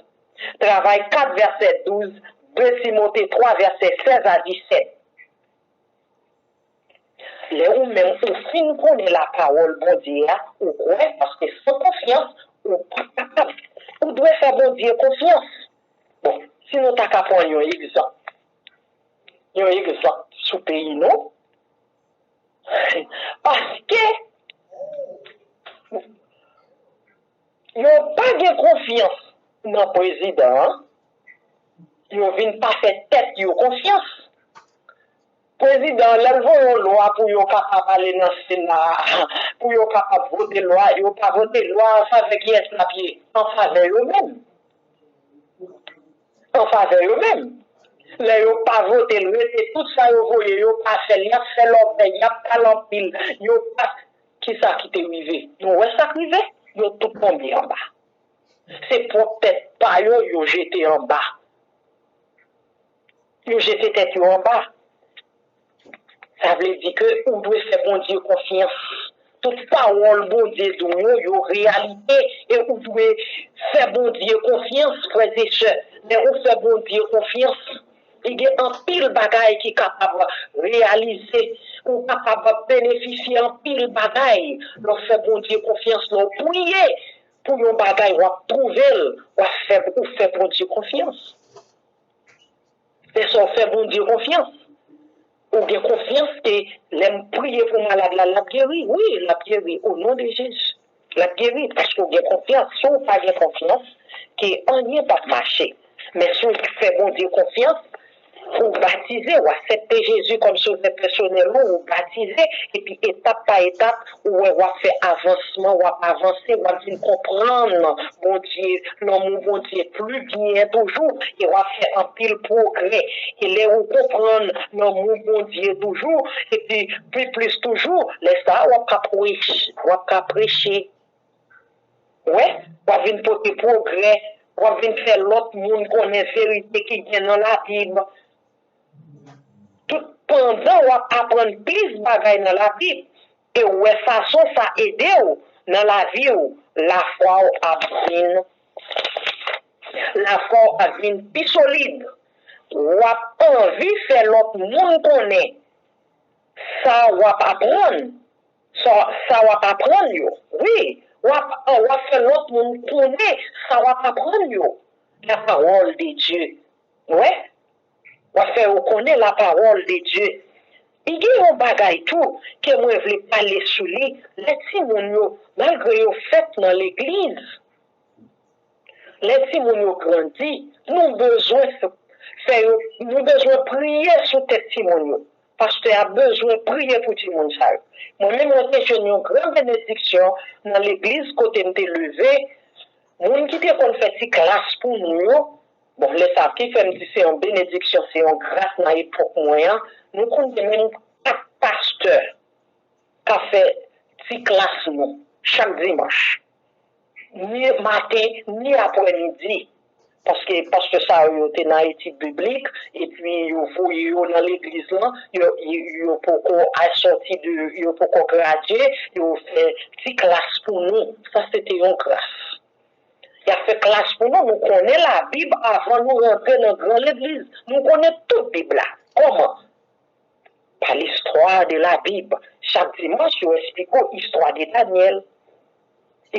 Travay kat, vèsè douz, de Timote twa, vèsè sèz a disèt. Lè ou menm ou fin konnen lapawòl Bondye a, ou kwè, paske san konfyans, ou pa kapab. Ou dwe fè Bondye konfyans. Bon, si nou ta ka pran yon egzanp, yon egzanp sou peyi nou, paske yo pa gen konfyans nan prezidan an, yo vin pa fè tèt yo konfyans. Prezidan an, lè l voye yon lwa pou yo kapab ale nan Sena a, pou yo kapab vote lwa, yo pa vote lwa an favè kiyès l ap ye? An favè yo menm. An favè yo menm. Lè yo pa vote l, rete tout sa yo voye, yo pa fè l, y ap fè lòbèy, y ap pale anpil, yo pa. Kisa ki te rive? Nou wè sa k rive? Yo tout tonbe anba. Se pwòp tèt pa yo yo jete anba. Yo jete tèt yo anba. Sa vle di ke ou dwe fè Bondye konfyans. Tout pawòl Bondye di w yo, yo reyalite, e ou dwe fè Bondye konfyans, frè e sè. Lè ou fè Bondye konfyans, li gen anpil bagay ki kapab reyalize. Ou kapab benefisye anpil bagay lè w fè Bondye konfyans, lè w priye pou yon bagay, w ap twouve l, w ap fè, ou fè Bondye konfyans. Lè sa w fè Bondye konfyans, ou gen konfyans ke lè m priye pou malad la, l ap geri. Wi, l ap geri. O non de Jezi, l ap geri paske w gen konfyans. Si w pa gen konfyans, ke anyen p ap mache. Men si w fè Bondye konfyans, ou batize, w aksepte Jezi kòm Sovè pèsonèl ou, ou batize, epi etap pa etap, ou wè w ap fè avansman, w ap avanse, w ap vin konprann Bondye, lanmou Bondye pli byen toujou, e w ap fè anpil pwogrè. E lè ou konprann lanmou Bondye toujou, epi pi plis toujou, lè sa a w ap ka preche, w ap ka preche. Wè, w ap vin pote pwogrè, w ap vin fè lòt moun konnen verite ki gen nan Labib. Tout pandan w ap aprann plis bagay nan Labib, e w wè fason sa ede w nan lavi w, lafwa w ap vin, lafwa w ap vin pi solid. W ap anvi fè lòt moun konnen sa w ap aprann, sa, sa w ap aprann yo. Wi, w ap, w ap fè lòt moun konnen sa w ap aprann yo. La parole de Dieu. Wè, w ap fè yo konnen la parole de Dieu. E gen yon bagay tou ke mwen vle pale sou li, lè timoun yo, malgre yo fèt nan legliz, lè timoun yo grandi, nou bezwen fè yo, nou bezwen priye sou tèt timoun yo. Pastè a bezwen priye pou timoun sa yo. Mwen menm, mwen te jwenn yon gran benediksyon nan legliz kote m te leve. Moun ki te konn fè ti klas pou nou yo, bon, lè sa ki fè m di se yon benediksyon, se yon gras nan epòk mwen an, nou konn gen menm kat pastè k ap fè ti klas nou chak dimanch, ni maten, ni aprèmidi. Paske pastè sa yo, yo te nan etid biblik, epi yo voye yo nan legliz lan, yo, yo, yo poko al sòti de, yo poko gradye, yo fè ti klas pou nou. Sa se te yon gras. Y ap fè klas pou nou, nou konnen Labib avan nou rantre nan gran legliz. Nou konnen tout Bib la. Kòman? Par l'histoire de la Bible, Chak dimanch, yo eksplike w istwa de Danyèl,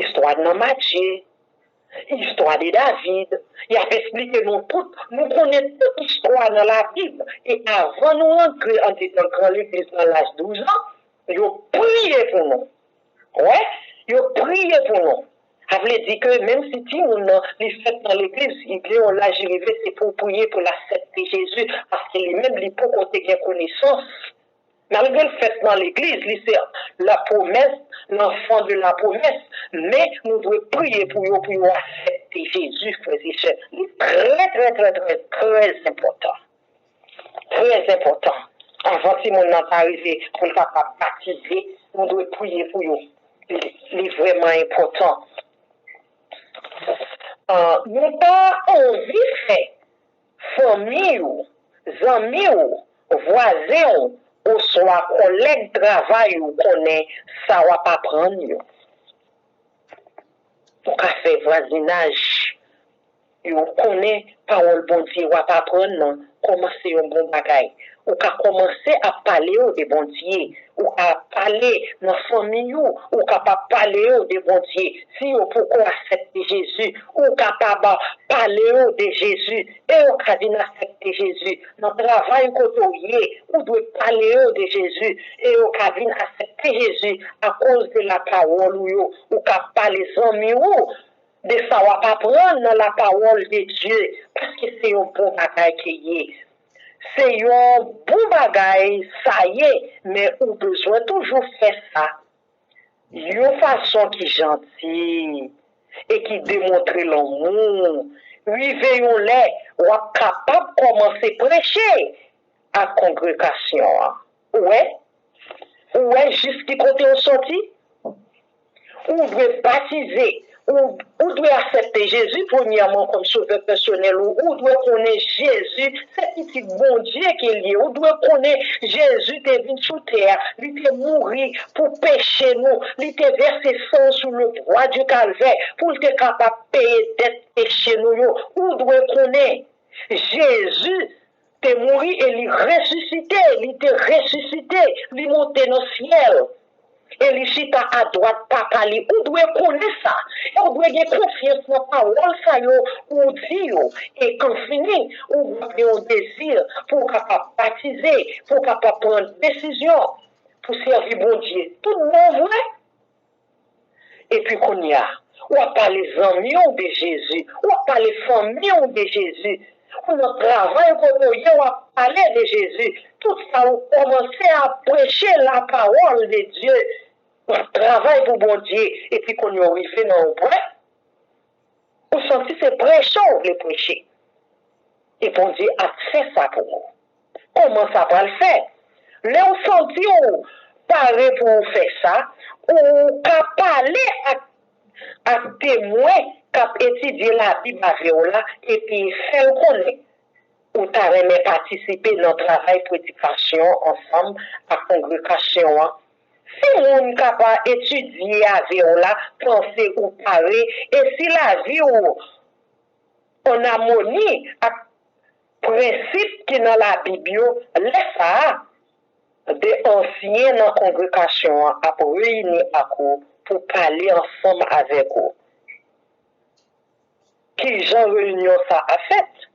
istwa nan Matye, istwa de David. Y ap eksplike nou tout. Nou konnen tout istwa nan Labib. E avan nou rantre andedan gran legliz nan laj douz an, yo priye pou nou. Wè, yo priye pou nou. Sa vle di ke menm si timoun nan, li fèt nan legliz, li gen yon laj li rive, se pou w priye pou l aksepte Jezi, paske li menm, li poko te gen konesans. Malgre l fèt nan legliz, li se la promesse, l'enfant de la promesse, men nou dwe priye pou yo, pou yo aksepte Jezi, frè e sè. Li trè, trè, trè, trè, trè enpòtan. Trè enpòtan. Anvan timoun nan ta rive pou l kapab batize, nou dwe priye pou yo. Li, li vrèman enpòtan. Ah, nou pa anvi fè fanmi w, zanmi w, vwazen w, oswa kòlèg travay ou konnen sa w ap aprann yo. Ou ka fè vwazinaj yo konnen pawòl Bondye w ap aprann nan, kòman se yon bon bagay. Ou ka kòmanse ap pale yo de Bondye. Ou ka pale nan fanmi ou, ou kapab pale yo de Bondye. Si yo poko aksepte Jezi, ou kapab pale yo de Jezi. E yo ka vin aksepte Jezi. Nan travay kote w ye, ou dwe pale yo de Jezi. E yo ka vin aksepte Jezi akoz de la pawòl ou yo. Ou ka pale zanmi ou de sa w ap aprann nan la pawòl de Dye, paske se yon bon bagay ke ye. Se yon bon bagay sa ye, men ou bezwen toujou fè sa yon fason ki janti e ki demontre lanmou. Rive yon lè, w ap kapab kòmanse preche ak kongregasyon an. Ou wè? Ou wè jis ki kote w soti? Ou dwe batize. Ou, ou dwe aksepte Jezi premyèman kòm Sovè pèsonèl ou. Ou dwe konnen Jezi se Pitit Bondye ke l ye. Ou dwe konnen Jezi te vin sou tè a. Li te mouri pou peche nou. Li te vèse san sou le bwa di kalvè pou l te kapab peye dèt peche nou yo. Ou dwe konnen Jezi te mouri e li resisite, li te resisite, li monte nan syèl. E li chita adwat Papa li. Ou dwe konnen sa. E ou dwe gen konfyans nan pawòl sa yo ou di yo. E kan fini, ou gen yon dezi pou w kapab batize, pou w kapab pran desizyon pou sèvi Bondye tout bon vre. Epi kounye a, w ap pale zanmi w de Jezi, w ap pale fanmi w de Jezi, ou nan travay kote w ye, w ap pale de Jezi. Tout sa ou kòmanse ap preche lapawòl de Dye, w ap travay pou Bondye, epi kounye a w rive nan yon pwen, ou santi se preche w vle preche. E Bondye ap fè sa pou ou. Kòman sa pral fè? Lè w santi w pare pou w fè sa, ou ka pale ak, ak temwen k ap etidye Labib avè w la, epi fè l konnen ou ta renmen patisipe nan travay predikasyon ansanm ak kongregasyon an. Si moun k ap etidye avè w la panse ou pare, e si lavi w ann amoni ak prensip ki nan Labib yo, lè sa a, de ansyen nan kongregasyon an ap reyini ak ou pou pale ansanm avèk ou. Ki jan reyinyon sa a fèt?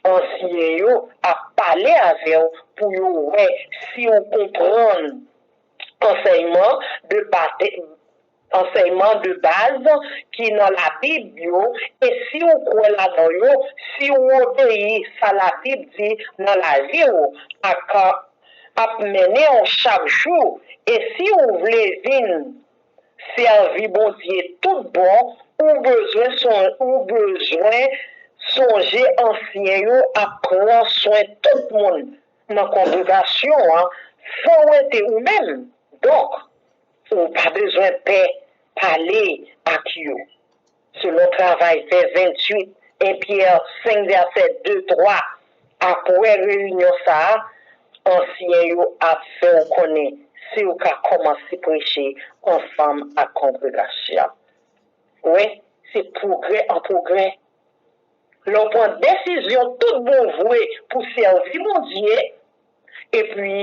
Ansyen yo ap pale avè w pou yo wè si w konprann ansèyman de batè-, ansèyman de baz ki nan Labib yo, e si w kwè ladan yo, si w obeyi sa Labib di nan lavi w, ak ap mennen w chak jou, e si w vle vin sèvi Bondye tout bon, ou bezwen son-, ou bezwen sonje ansyen yo ap pran swen tout moun nan kongregasyon an san wete ou menm. Donk, ou pa bezwen pè pale ak yo. Selon Travay vè venntuit, en Pyè senk vèsè de, twa, apre reyinyon sa a, ansyen yo ap fè w konnen si w ka kòmanse preche ansanm ak kongregasyon. Wi, se pwogrè an pwogrè. Lè w pran desizyon tout bon vre pou sèvi Bondye, epi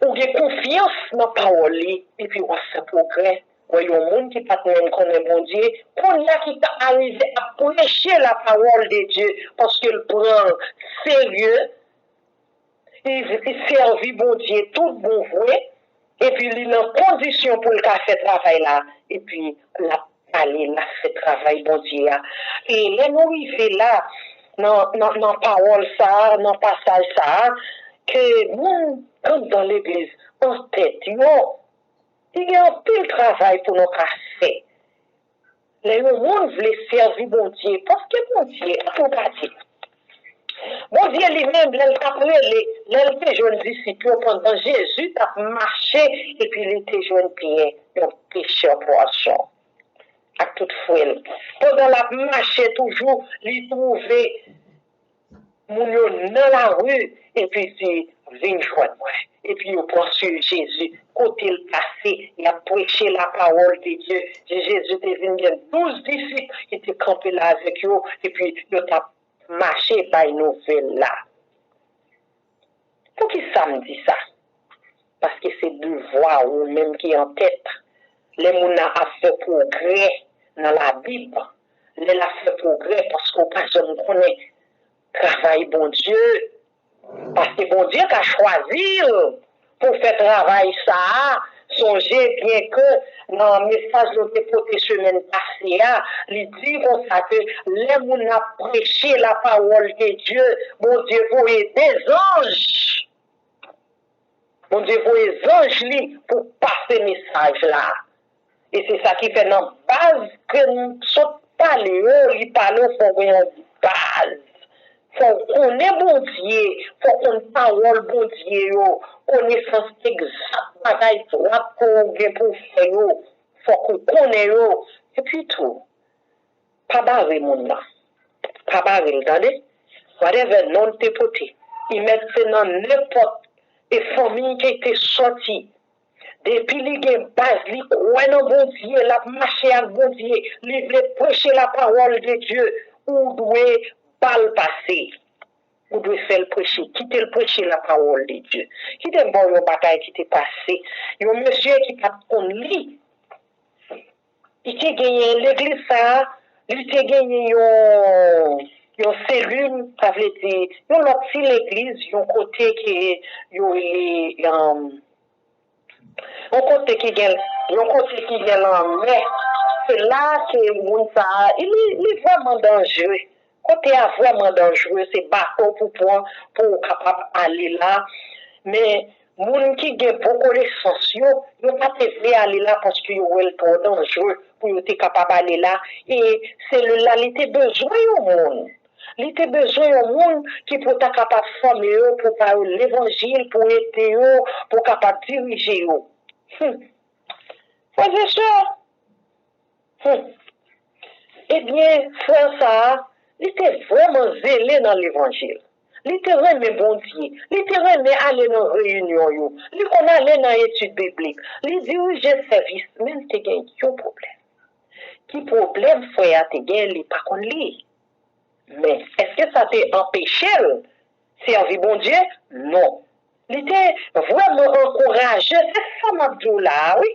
Ou gen konfyans nan pawòl li, epi w ap fè pwogrè. Wè yon moun ki pa t menm konnen Bondye, kounye a ki ka arive ap preche la parole de Dieu, paske l pran l serye, li, li sèvi Bondye tout bon vre, epi li nan kondisyon pou l ka fè travay la, epi l ap pale, l ap fè travay Bondye a. E lè nou rive la, nan, nan, nan pawòl sa a, nan pasaj sa a, ke moun k anndan legliz an tèt yo, li gen anpil travay pou nou ka fè. Lè yon moun vle sèvi Bondye, paske Bondye, an tou ka di, Bondye li menm, lè l t ap rele, lè l te jwenn disip yo pandan Jezi t ap mache, epi li te jwenn Pyè, yon pechè pwason, ak tout frè l. Pandan l ap mache toujou, li twouve moun yo nan lari, epi di, vin jwenn mwen. Epi yo pran swiv Jezi. Kote l pase, y ap preche la parole de Dieu. Jezi te vin gen douz disip ki te kanpe la avèk yo, epi yo t ap mache bay nouvèl la. Poukisa m di sa? Paske se devwa ou menm ki an tèt. Lè moun nan ap fè pwogrè nan Labib, lè l ap fè pwogrè, paske w pa janm konnen travay Bondye, paske Bondye ka chwazi l pou fè travay sa a. Sonje byen ke nan mesaj nou te pote semèn pase a, li di konsa ke lè moun ap preche la parole de Dieu, Bondye voye de zanj. Bondye voye zanj li pou pase mesaj la. E se sa ki fè nan baz ke m sot pale yo, li pale w fò w gen yon baz. Fò w konnen Bondye, fò w konn pawòl Bondye yo, konesans egzak bagay dwat ke w gen pou w fè yo, fòk ou konnen yo. Epi tou, pa bare moun nan. Pa bare l, tande. Whatever non l te pote, li mèt se nan nenpòt e fanmi ke l te sòti. Depi li gen baz, li kwè nan Bondye, l ap mache ak Bondye, li vle preche la parole de Dieu, ou dwe ba l pase. Ou dwe fè l preche, kite l preche la parole de Dieu. Kite m ba w yon bagay ki te pase. Yon mesye ki pa t konn li, li te genyen legliz sa a, li te genyen yon, yon selil, sa vle di, yon lòt ti legliz, yon kote ke yo rele, um, yon kote ki gen, yon kote ki gen lanmè. Se la ke moun sa a, li, li vrèman danjere. Kote a vrèman danjere, se bato pou pran pou w kapab ale la. Men, moun ki gen bon konesans yo, yo pa te vle ale la paske yo wè l twò danjere pou yo te kapab ale la. E selil la, li te bezwen yon moun. Li te bezwen yon moun ki pou ta kapab fòme yo, pou ba yo levanjil, pou ede yo, pou kapab dirije yo. Hmm. Frè e sè, hmm. Ebyen, frè sa a, li te vrèman zele nan levanjil. Li te renmen Bondye. Li te renmen ale nan reyinyon yo. Li konn ale nan etid biblik. Li dirije sèvis, men li te gen yon pwoblèm. Ki pwoblèm frè a te gen, li pa konn li? Men, èske sa te anpeche l sèvi Bondye? Non. Li te vrèman ankouraje, se sa m ap di w la a, wi.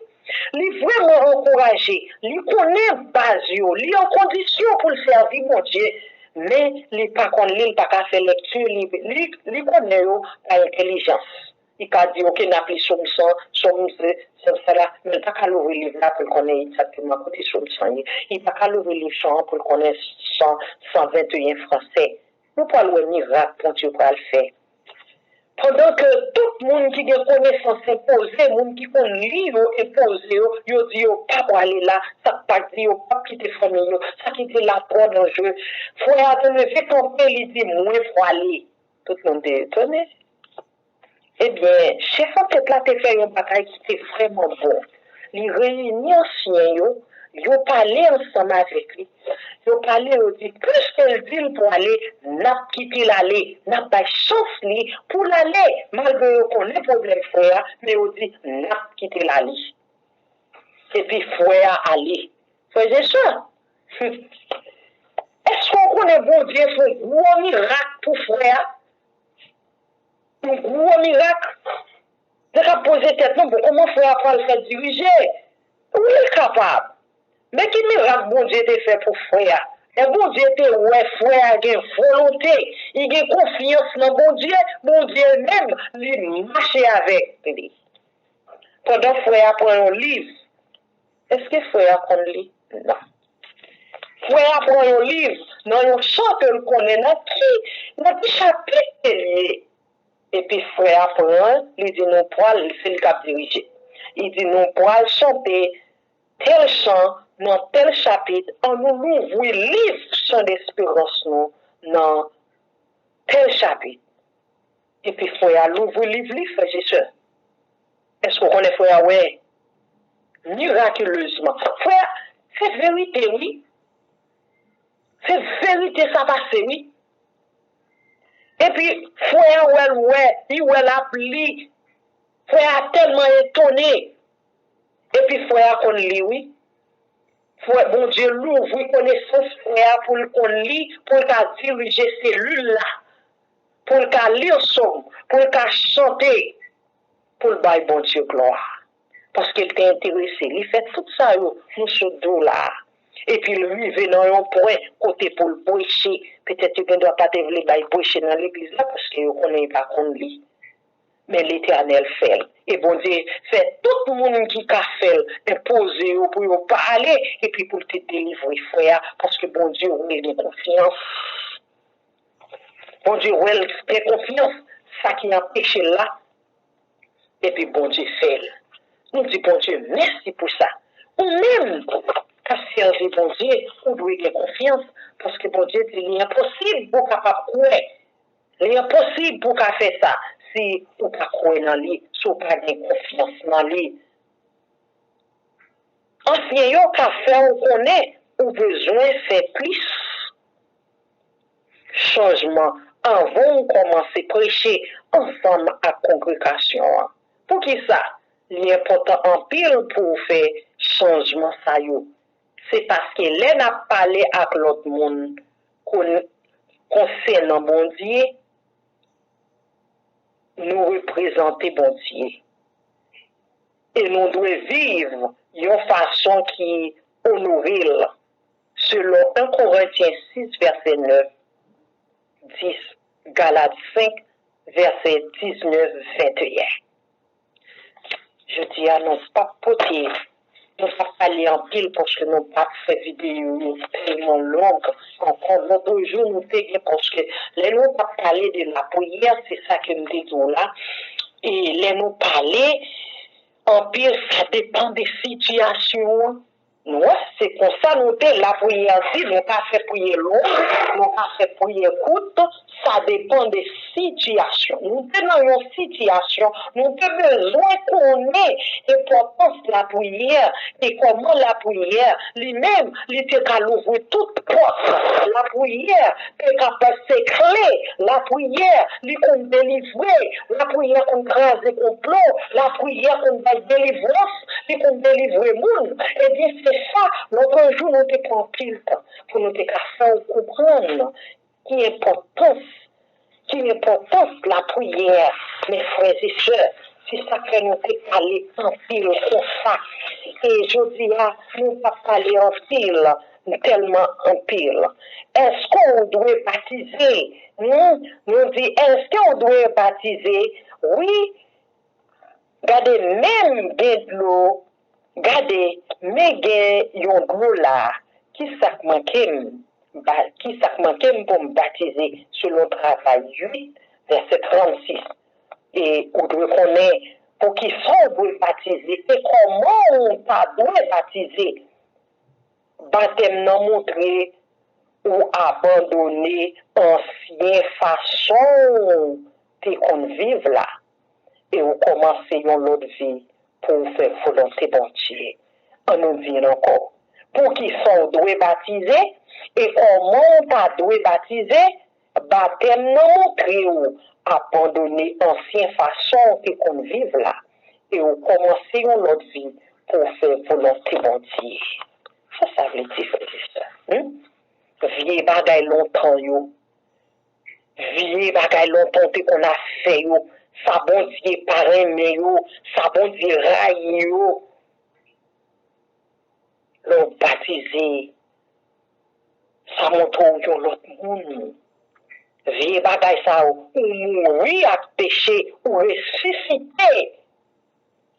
Li vrèman ankouraje. Li konnen baz yo. Li an kondisyon pou l sèvi Bondye. Men, li pa konn li, li pa ka fè lekti, li, li, li konnen yo pa entèlijans. Li ka di, oke, n ap li Sòm san, Sòm se, Sòm sa la, men li pa ka louvri liv la pou l konnen egzakteman kote Sòm san ye. Li pa ka louvri liv san an pou l konnen san, san venteyen fransè. Nou pral wè mirak Bondye pral fè. Pandan ke tout moun ki gen konesans enpoze, moun ki konn li yo enpoze yo, yo di yo pa prale la, sa k pa di yo p ap kite fanmi yo, sa ki di la twò danjere. Frè a te leve kanpe, li di, mwen prale. Tout moun te etone. Ebyen, chèf antèt la te fè yon bagay ki te vrèman bon. Li reyini ansyen yo, yo pale ansanm avèk li. Yo pale, yo di, piske l di l pou ale, n ap kite l ale, n ap bay chans li pou l ale, malgre yo konnen pwoblèm frè a, men yo di, n ap kite l ale. Epi frè a ale. Frè e sè, èske w konnen Bondye fè yon gwo mirak pou frè a? Yon gwo mirak. Nou ka poze tèt nou, bon, kòman frè a pral fè dirije? Wi, l kapab. Men ki mirak Bondye te fè pou frè a? Lè Bondye te wè frè a gen volonte, li gen konfyans nan Bondye, Bondye menm, li mache avèk li. Pandan frè a pran yon liv, èske frè a konn li? Non. Frè a pran yon liv nan yon chan ke l konnen nan ki, nan ki chapit ke l ye. Epi frè a pran, li di nou pral, se li k ap dirije. Li di nou pral chante tèl chan nan tèl chapit, an nou louvri liv chan desperans nou nan tèl chapit. Epi frè a louvri liv li, frè e sè. Èske w konnen frè a wè? Mirakilezman. Frè a, se verite, wi. Se verite sa pase, wi. Epi, frè a wè l, wè, li wè l ap li. Frè a tèlman etone. Epi, frè a konn li, wi. Frè, Bondye louvri konesans frè a pou l konn li, pou l ka dirije selil la, pou l ka li sòm, pou l ka chante, pou l bay Bondye glwa. Paske l te enterese. Li fè tout sa yo, nou sot di w la a. Epi l rive nan yon pwen kote pou l preche. Petèt yo gendwa pa te vle bay preche nan legliz la, paske yo konnen li pa konn li. Men Letènèl fè l. E Bondye fè tout moun ki ka fè l enpoze yo pou yo pale, epi pou l te delivre frè a, paske Bondye wè l gen konfyans. Bondye wè l gen konfyans, sa ki anpeche l la, epi Bondye fè l. Nou di Bondye mèsi pou sa. Ou menm k ap sèvi Bondye, ou dwe gen konfyans, paske Bondye di li enposib pou w kapab kwè. Li enposib pou w ka fè sa si ou pa kwè nan li, si w pa gen konfyans nan li. Ansyen yo ka fè w konnen ou bezwen fè plis chanjman anvan w kòmanse preche ansanm ak kongregasyon an. Poukisa li enpòtan anpil pou w fè chanjman sa yo? Se paske lè n ap pale ak lòt moun kon-, konsènan Bondye, nou reprezante Bondye. E nou dwe viv yon fason ki onore l, selon en Korentyen sis, vèsè nèf, dis, Galat senk, vèsè diznèf, venteyen. Jodi a, nou p ap pote, nou p ap pale anpil paske nou p ap fè videyo yo tèlman long ankò. Lòt jou, nou te gen, paske lè nou t ap pale de lapriyè, se sa ke m te di w la, e lè nou pale, anpil, sa depann de sitiyasyon an. Nou wè, se konsa nou te. Lapriyè di, nou ka fè priyè long, nou ka fè priyè kout, sa depann de sitiyasyon. Nou te nan yon sitiyasyon, nou te bezwen konnen enpòtans lapriyè e kòman lapriyè li menm, li te ka louvri tout pòt. Lapriyè te ka pase kle. Lapriyè, li konn delivre. Lapriyè konn kraze konplo. Lapriyè konn bay delivrans. Li konn delivre moun. Ebyen, se sa, lòt jou, nou te pran anpil tan pou nou te ka fè w konprann ki enpòtans, ki enpòtans lapriyè, mes frères et sœurs. Se sa k fè nou te pale anpil konsa. E jodi a, nou p ap pale anpil, tèlman anpil. Èske w dwe batize? Hmm? Nou di, èske w dwe batize? Wi. Gade, menm gen dlo, gade, men gen yon dlo la. Ki sa k manke m? Ba-, ki sa k manke m pou m batize? Selon Travay uit, vèsè trannsis. E ou dwe konnen poukisa w dwe batize e kòman w ta dwe batize. Batèm nan montre ou abandone ansyen fason w te konn viv la e w kòmanse yon lòt vi pou w fè volonte Bondye. Ann nou di l ankò. Poukisa w dwe batize e kòman w ta dwe batize? Batèm nan montre w abandone ansyen fason w te konn viv la e w kòmanse yon lòt vi pou w fè volonte Bondye. Sa sa vle di, frè e sè? Hmm? Vye bagay lontan yo, vye bagay lontan w te konn ap fè yo, sa Bondye pa renmen yo, sa Bondye rayi yo. Lè w batize, sa montre w yon lòt moun. Vye bagay sa yo, ou mouri ak peche, ou resisite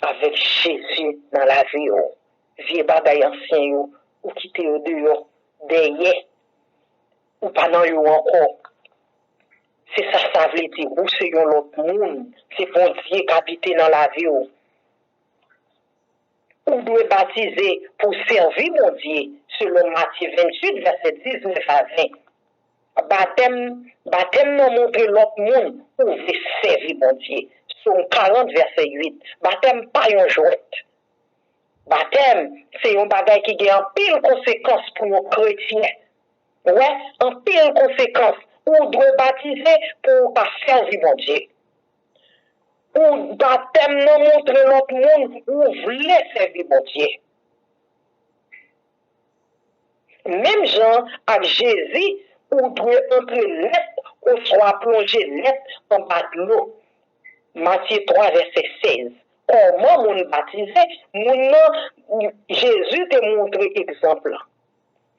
avèk Jezi nan lavi w. Vye bagay ansyen yo, ou kite yo deyò, dèyè. Ou pa nan yo ankò. Se sa sa vle di, ou se yon lòt moun. Se Bondye k abite nan lavi w. Ou dwe batize pou w sèvi Bondye, selon Matye venntuit, vèsè diznèf a ven. Batèm, batèm nan montre lòt moun ou vle sèvi Bondye. Sòm karant, vèsè uit. Batèm pa yon jwèt. Batèm, se yon bagay ki gen anpil konsekans pou yon kretyen. Ou wè, anpil konsekans. Ou dwe batize pou w ka sèvi Bondye. Ou batèm nan montre lòt moun ou vle sèvi Bondye. Menm jan ak Jezi, ou dwe antre nèt oswa plonje nèt anba dlo. Matye twa, vèsè sèz. Kòman moun batize? Moun nan, Jezi te montre egzanp lan.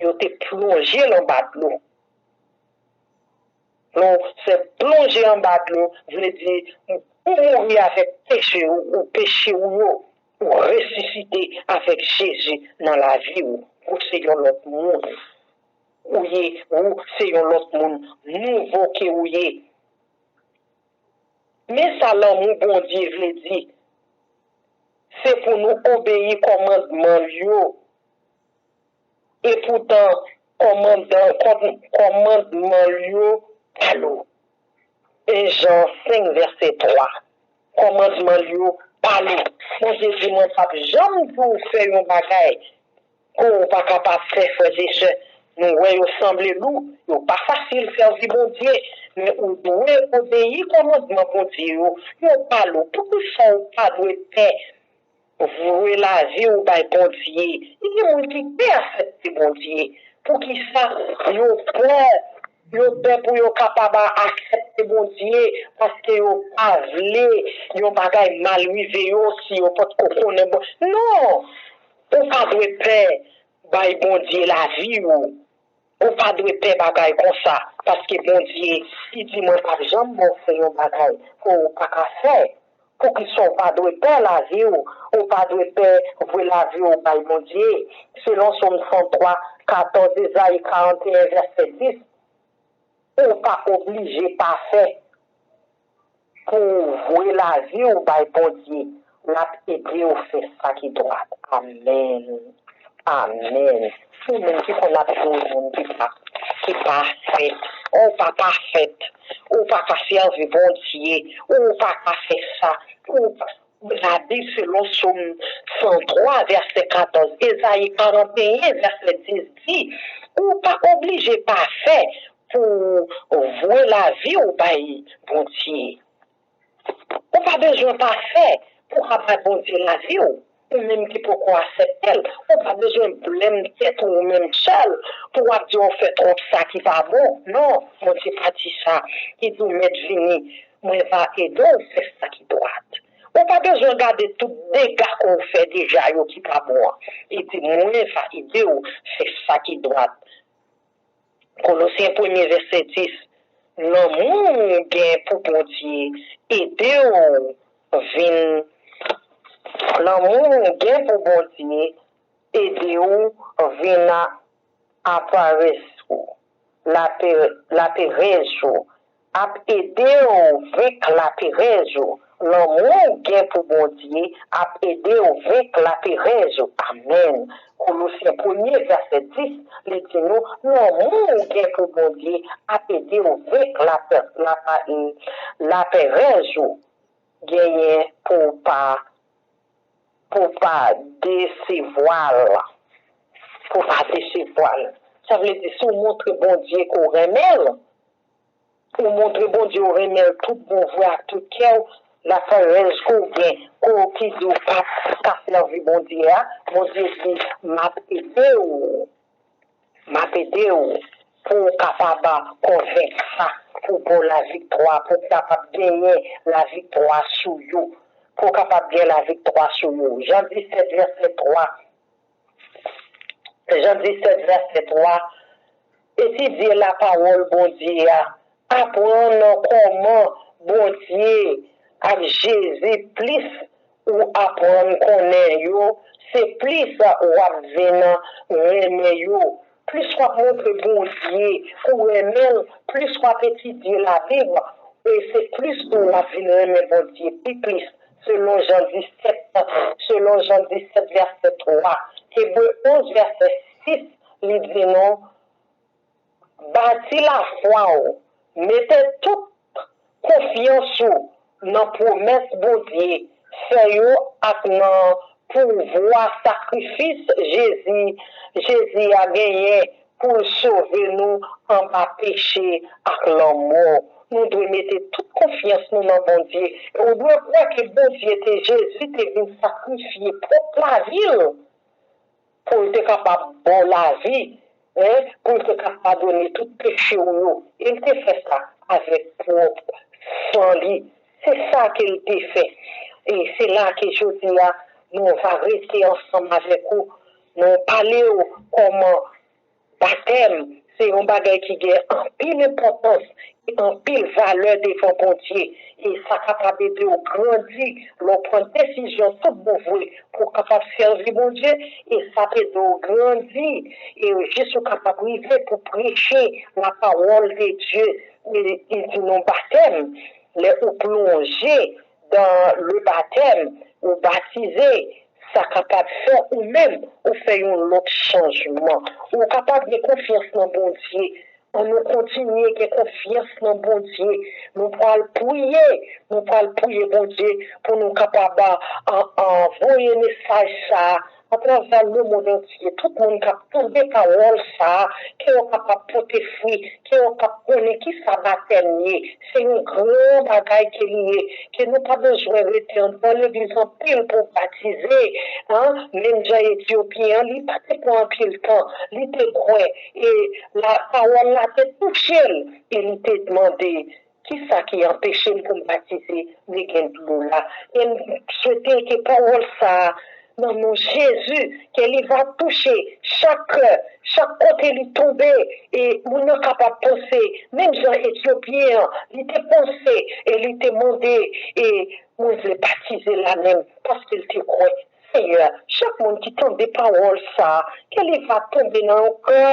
Yo te plonje l anba dlo. Lè w fè plonje anba dlo, vle di ou mouri avèk peche w, ou peche w yo, ou resisite avèk Jezi nan lavi w. Ou se yon lòt moun. Ou ye, ou se yon lòt moun nouvo ke ou ye. Men sa lanmou Bondye vle di. Se pou nou obeyi kòmandman l yo. Epoutan, kòmandan, kòm, kòmandman l yo pa lou. En Jan senk, vèsè twa. Kòmandman l yo pa lou. Bondye di, mwen p ap janm di w fè yon bagay ke w pa kapab fè, frè e sè. Nou wè yo sanble lou, yo pa fasil sèvi Bondye, men ou dwe obeyi kòmandman Bondye yo. Yo pa lou. Poukisa w pa dwe pè vwe lavi w bay Bondye? Gen moun ki pè aksepte Bondye. Poukisa yo pè? Yo pè pou yo kapab aksepte Bondye, paske yo pa vle yon bagay mal rive yo si yo potko konnen Bon. Non! Ou pa dwe pè bay Bondye lavi w. Ou pa dwe pè bagay konsa, paske Bondye, li di, mwen p ap janm ba w fè yon bagay ke w pa ka fè. Poukisa w pa dwe pè lavi w? Ou pa dwe pè vwe lavi w bay Bondye. Selon Sòm san twa, katòz, Ezayi karannteyen, vèsè dis, ou pa oblije pafè. Pou w vwe lavi w bay Bondye, l ap ede w fè sa ki dwat. Amèn. Amèn. Ou menm ki konn ap jwenn moun ki pa, ki pafèt, ou pa pafèt, ou pa ka sèvi Bondye, ou pa ka fè sa, ou pa, Labib, selon Sòm san twa, vèsè katòz, Ezayi karannteyen, vèsè dis di, ou pa oblije pafè pou w vwe lavi w bay Bondye. Ou pa bezwen pafè pou w ka bay Bondye lavi w. Ou menm ki poko aksepte l, ou pa bezwen blame tèt ou, ou menm sèl pou w ap di w fè twòp sa ki pa bon. Non, Bondye pa di sa. Li di w, mèt vini, mwen va ede w fè sa ki dwat. Ou pa bezwen gade tout dega ke w fè deja yo ki pa bon an. Li di, mwen va ede w fè sa ki dwat. Kolosyen premye vèsè dis, lanmou w gen pou Bondye ede w vin, lanmou w gen pou Bondye ede w vin a, aparèz ou, lape, laperèz ou, ap ede w venk laperèz ou. Lanmou w gen pou Bondye ap ede w venk laperèz ou. Amèn. Kolosyen premye vèsè dis, li di nou, lanmou w gen pou Bondye ap ede w venk lape, lape, laperèz ou genyen pou w pa, pou w pa desevwa l. Pou w pa desevwa l. Sa vle di, si w montre Bondye ke w renmen l, ou montre Bondye w renmen l tout bon vre ak tout kè w, laperèz ke w gen, ke w ki di w p ap ka sèvi Bondye a, Bondye di, m ap ede w. M ap ede w. pou w kapab konvenk sa, pou w ba w laviktwa, pou w kapab genyen laviktwa sou yo, pou w kapab gen laviktwa sou yo. Jan disèt, vèsè twa. Jan disèt, vèsè twa. Etidye lapawòl Bondye a. Aprann kòman Bondye ak Jezi plis ou aprann konnen yo, se plis w ap vin renmen yo. Plis w ap montre Bondye ou renmen l, plis w ap etidye Labib, e se plis tou w ap vin renmen Bondye pi plis. Selon Jan disèt, selon Jan disèt, vèsè twa, Ebre onz, vèsè sis, li di nou, bati lafwa w, mete tout konfyans ou nan pwomès Bondye fè yo ak nan pouvwa sakrifis Jezi, Jezi a genyen pou l sove nou anba peche ak lanmò. Nou dwe mete tout konfyans nou nan Bondye. E ou dwe kwè ke Bondye te, Jezi te vin sakrifye pwòp lavi l pou l te kapab ba w lavi, en, pou l te ka padone tout peche w yo. E l te fè sa avèk pwòp san li. Se sa ke l te fè. E se la ke jodi a, nou va rete ansanm avèk ou. Nou pale w kòman batèm se yon bagay ki gen anpil enpòtans e anpil valè devan Bondye. E sa kapab ede w grandi lè w pran desizyon tout bon vre pou w kapab sèvi Bondye. E sa ap ede w grandi e jis ou kapab rive pou preche lapawòl de Dye. E, e di nou batèm, lè ou plonje dans le baptême, ou batize, sa kapab fè ou menm, ou fè yon lòt chanjman. Ou kapab gen konfyans nan Bondye. Ann nou kontinye gen konfyans nan Bondye. Nou pral priye, nou pral priye Bondye pou nou kapab a, a, a, voye mesaj sa a atravè lemonn antye. Tout moun k ap tande pawòl sa a, ke yo kapab pote fwi, ke yo kab konnen kisa batèm ye. Se yon gran bagay ke li ye, ke nou pa bezwen rete anndan legliz anpil pou batize. An, menm jan Etyopyen an, li pa te pran anpil tan, li te kwè, e la pawòl la te touche l, e li te mande, kisa ki anpeche m pou m batize? Men gen dlo la. E m swete ke pawòl sa a, nan non Jezi, ke li va touche chak kè, chak kote li tonbe, e moun nan kapab panse, menm jan Etyopyen an, li te panse, e li te mande, e mwen vle batize la menm, paske l te kwè. Senyè, chak moun ki tande pawòl sa a, ke li va tonbe nan yon kè,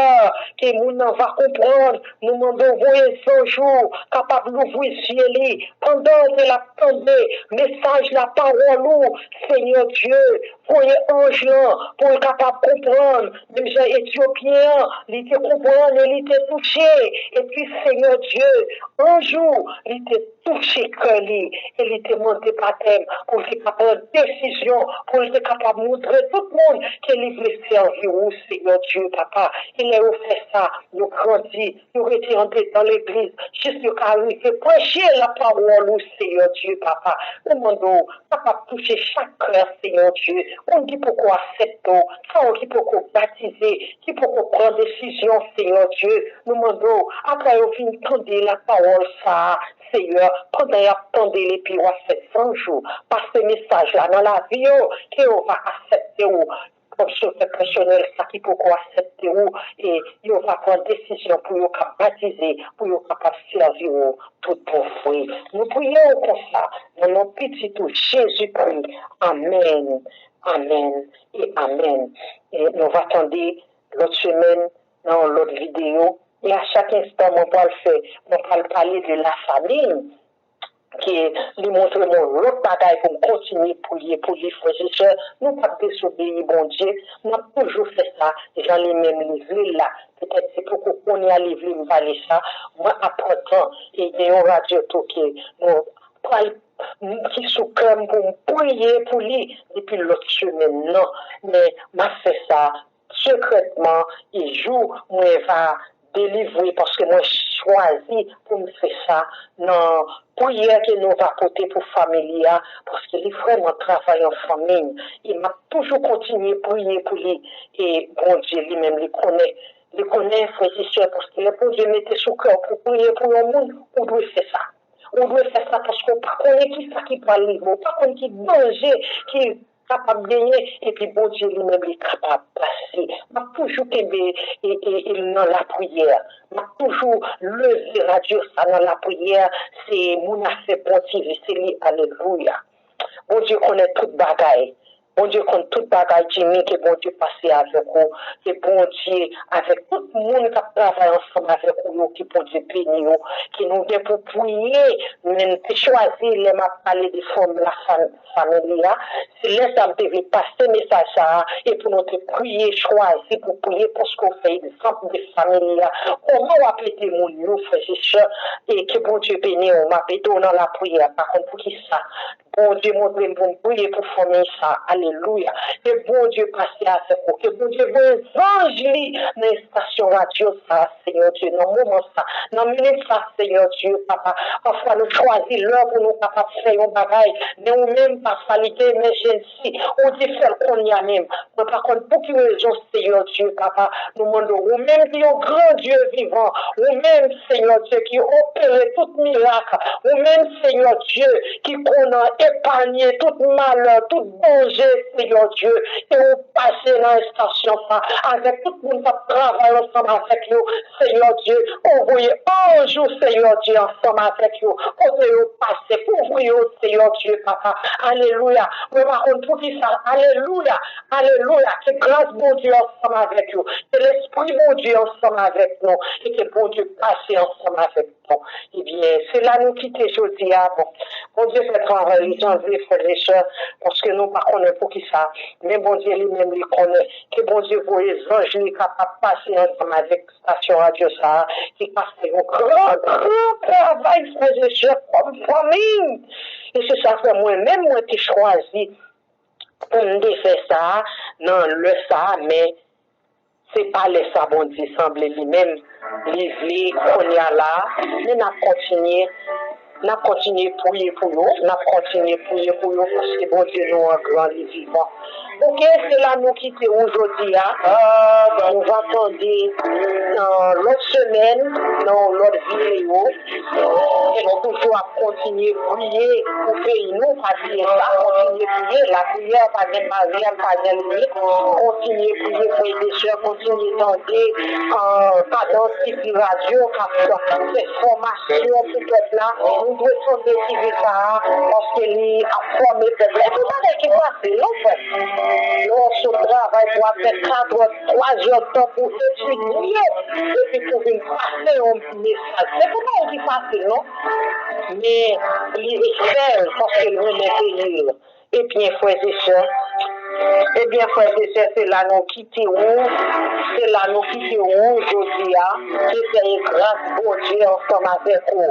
ke moun nan va konprann, nou mande w voye zanj ou kapab louvri zye li, pandan ke l ap tande mesaj la, pawòl ou, Senyè Dye, voye anj lan pou l kapab konprann, menm jan Etyopyen an, li te konprann e li te touche, epi Senyè Dye, anj ou, li te touche kè li, e li te mande batèm pou l te ka pran desizyon, pou l te kapab montre tout moun ke li vle sèvi ou, Senyè Dye, papa. E lè yo fè sa, yo grandi, yo rete andedan legliz, jis yo ka rive preche lapawòl ou, Senyè Dye, papa. Nou mande w kapab touche chak kè, Senyè Dye, moun ki poko aksepte w, sa yo ki poko batize, ki poko pran desizyon, Senyè Dye, nou mande w, apre yo fin tande lapawòl sa a, Senyè, pandan y ap tande l epi w ap fè zanj ou pase mesaj la nan lavi yo, ke yo va aksepte w kòm Sovè pèsonèl, sa ki poko aksepte w, e yo va pran desizyon pou yo ka batize, pou yo kapab sèvi w tout bon vre. Nou priye w konsa, nan non pitit ou, Jezikri. Amèn, amèn e amèn. E nou va tande lòt semèn nan yon lòt videyo. E a chak enstan, mwen pral fè, mwen pral pale de lafanmi, ke li montre mwen lòt bagay pou m kontinye priye pou li, frè e sè. Nou p ap dezobeyi Bondye, n ap toujou fè sa jan li menm li vle l la. Petèt se poko kounye a li vle m pale sa, mwen ap pran tan, e gen yon radyo tou ke nou pral, ki sou kè m pou m priye pou li depi lòt semèn nan. Men m ap fè sa sekrètman, e jou mwen va delivre, paske mwen chwazi pou m fè sa nan priyè ke nou va pote pou fanmi li a, paske li vrèman travay an fanmi. E m ap toujou kontinye priye pou li, e Bondye li menm li konnen Li konnen, frè e sè, paske lè Bondye mete sou kè w pou w priye pou yon moun, ou dwe fè sa. Ou dwe fè sa paske w pa konnen ki sa ki pral rive, w pa konn ki danje ki kapab genyen, epi Bondye li menm li kapab pase. M ap toujou kenbe e, e, e nan lapriyè. M ap toujou leve radyo sa nan lapriyè. Se Moun Afè Bon T V, se li, alelouya. Bondye konnen tout bagay. Bondye konn tout bagay, Jimmy, ke Bondye pase avèk ou. Ke Bondye, avèk tout moun k ap travay ansanm avèk ou yo, ke Bondye beni yo, ke nou gen pou priye. Men te chwazi, lè m ap pale de fòm la fam-, famili a, se lè sa m te vle pase mesaj sa a, e pou nou te priye, chwazi pou priye, paske w fè egzanp de famili a. Kòman w ap ede moun yo, frè e sè, e ke Bondye beni w, m ap ede w nan lapriyè, pa konn poukisa. Bondye montre m pou m priye pou fanmi sa. Alelouya. Ke Bondye pase avèk ou. Ke Bondye voye zanj li nan estasyon radyo sa, Senyè Dye, nan moman sa, nan minit sa, Senyè Dye, papa. Pafwa nou chwazi lè pou nou kapab fè yon bagay, men ou menm, pafwa li gen emejensi, ou di fè l kounye a menm. Mwen pa konn pou ki rezon, Senyè Dye, papa, nou mande w, ou menm ki yon gran Dye vivan, ou menm, Senyè Dye, ki opere tout mirak, ou menm, Senyè Dye, ki konn epanye tout malè, tout danje, Senyè Dye, ke ou pase nan estasyon sa, avèk tout moun k ap travay ansanm avèk yo, Senyè Dye, ou voye anj ou, Senyè Dye, ansanm avèk yo, kote yo pase, kouvri yo, Senyè Dye, papa. Alelouya. Mwen pa konn poukisa. Alelouya. Alelouya. Ke gras Bondye ansanm avèk yo. Ke Lespri Bondye ansanm avèk nou. E ke Bondye pase ansanm avèk nou. Ebyen, se la nou kite jodi a. Bon, Bondye fè travay li jan l vle, frè e sè, paske nou pa konnen poukisa. Men Bondye li menm, li konnen. Ke Bondye voye zanj li kapab pase ansanm avèk estasyon radyo sa a, ki ka fè yon gran, gran travay, frè e sè, kòm fanmi. E se sa fè mwen menm, mwen te chwazi pou m te fè sa a nan lè sa a, men se pa lè sa Bondye sanble li menm, li vle kounye a la a, men n ap kontinye, n ap kontinye priye pou yo, n ap kontinye priye pou yo, paske Bondye nou an gran, li vivan. Oke, se la nou kite ou jodi a. Nou va tande nan lòt semèn, nan yon lòt videyo. E nou toujou ap kontinye priye pou peyi nou, pa bliye sa, kontinye priye. Lapriyè pa gen baryè, pa gen limit. Kontinye priye, frè e sè, kontinye tande, euh, Kadans T V radyo k ap fè fòmasyon pou pèp la. Nou dwe tande T V sa a, paske li ap fòme pèp la. E pou bagay ki fasil, non, frè. Lè w sot travay pou w ap fè kat è, twa zè tan pou etidye, epi pou vin pase yon mesaj. Se pou bagay ki fasil, non. Men li fè l paske l renmen peyi l. Ebyen, frè e sè, ebyen, frè e sè, se la nou kite ou, se la nou kite ou jodi a, ke Seyè gras Bondye ansanm avèk ou.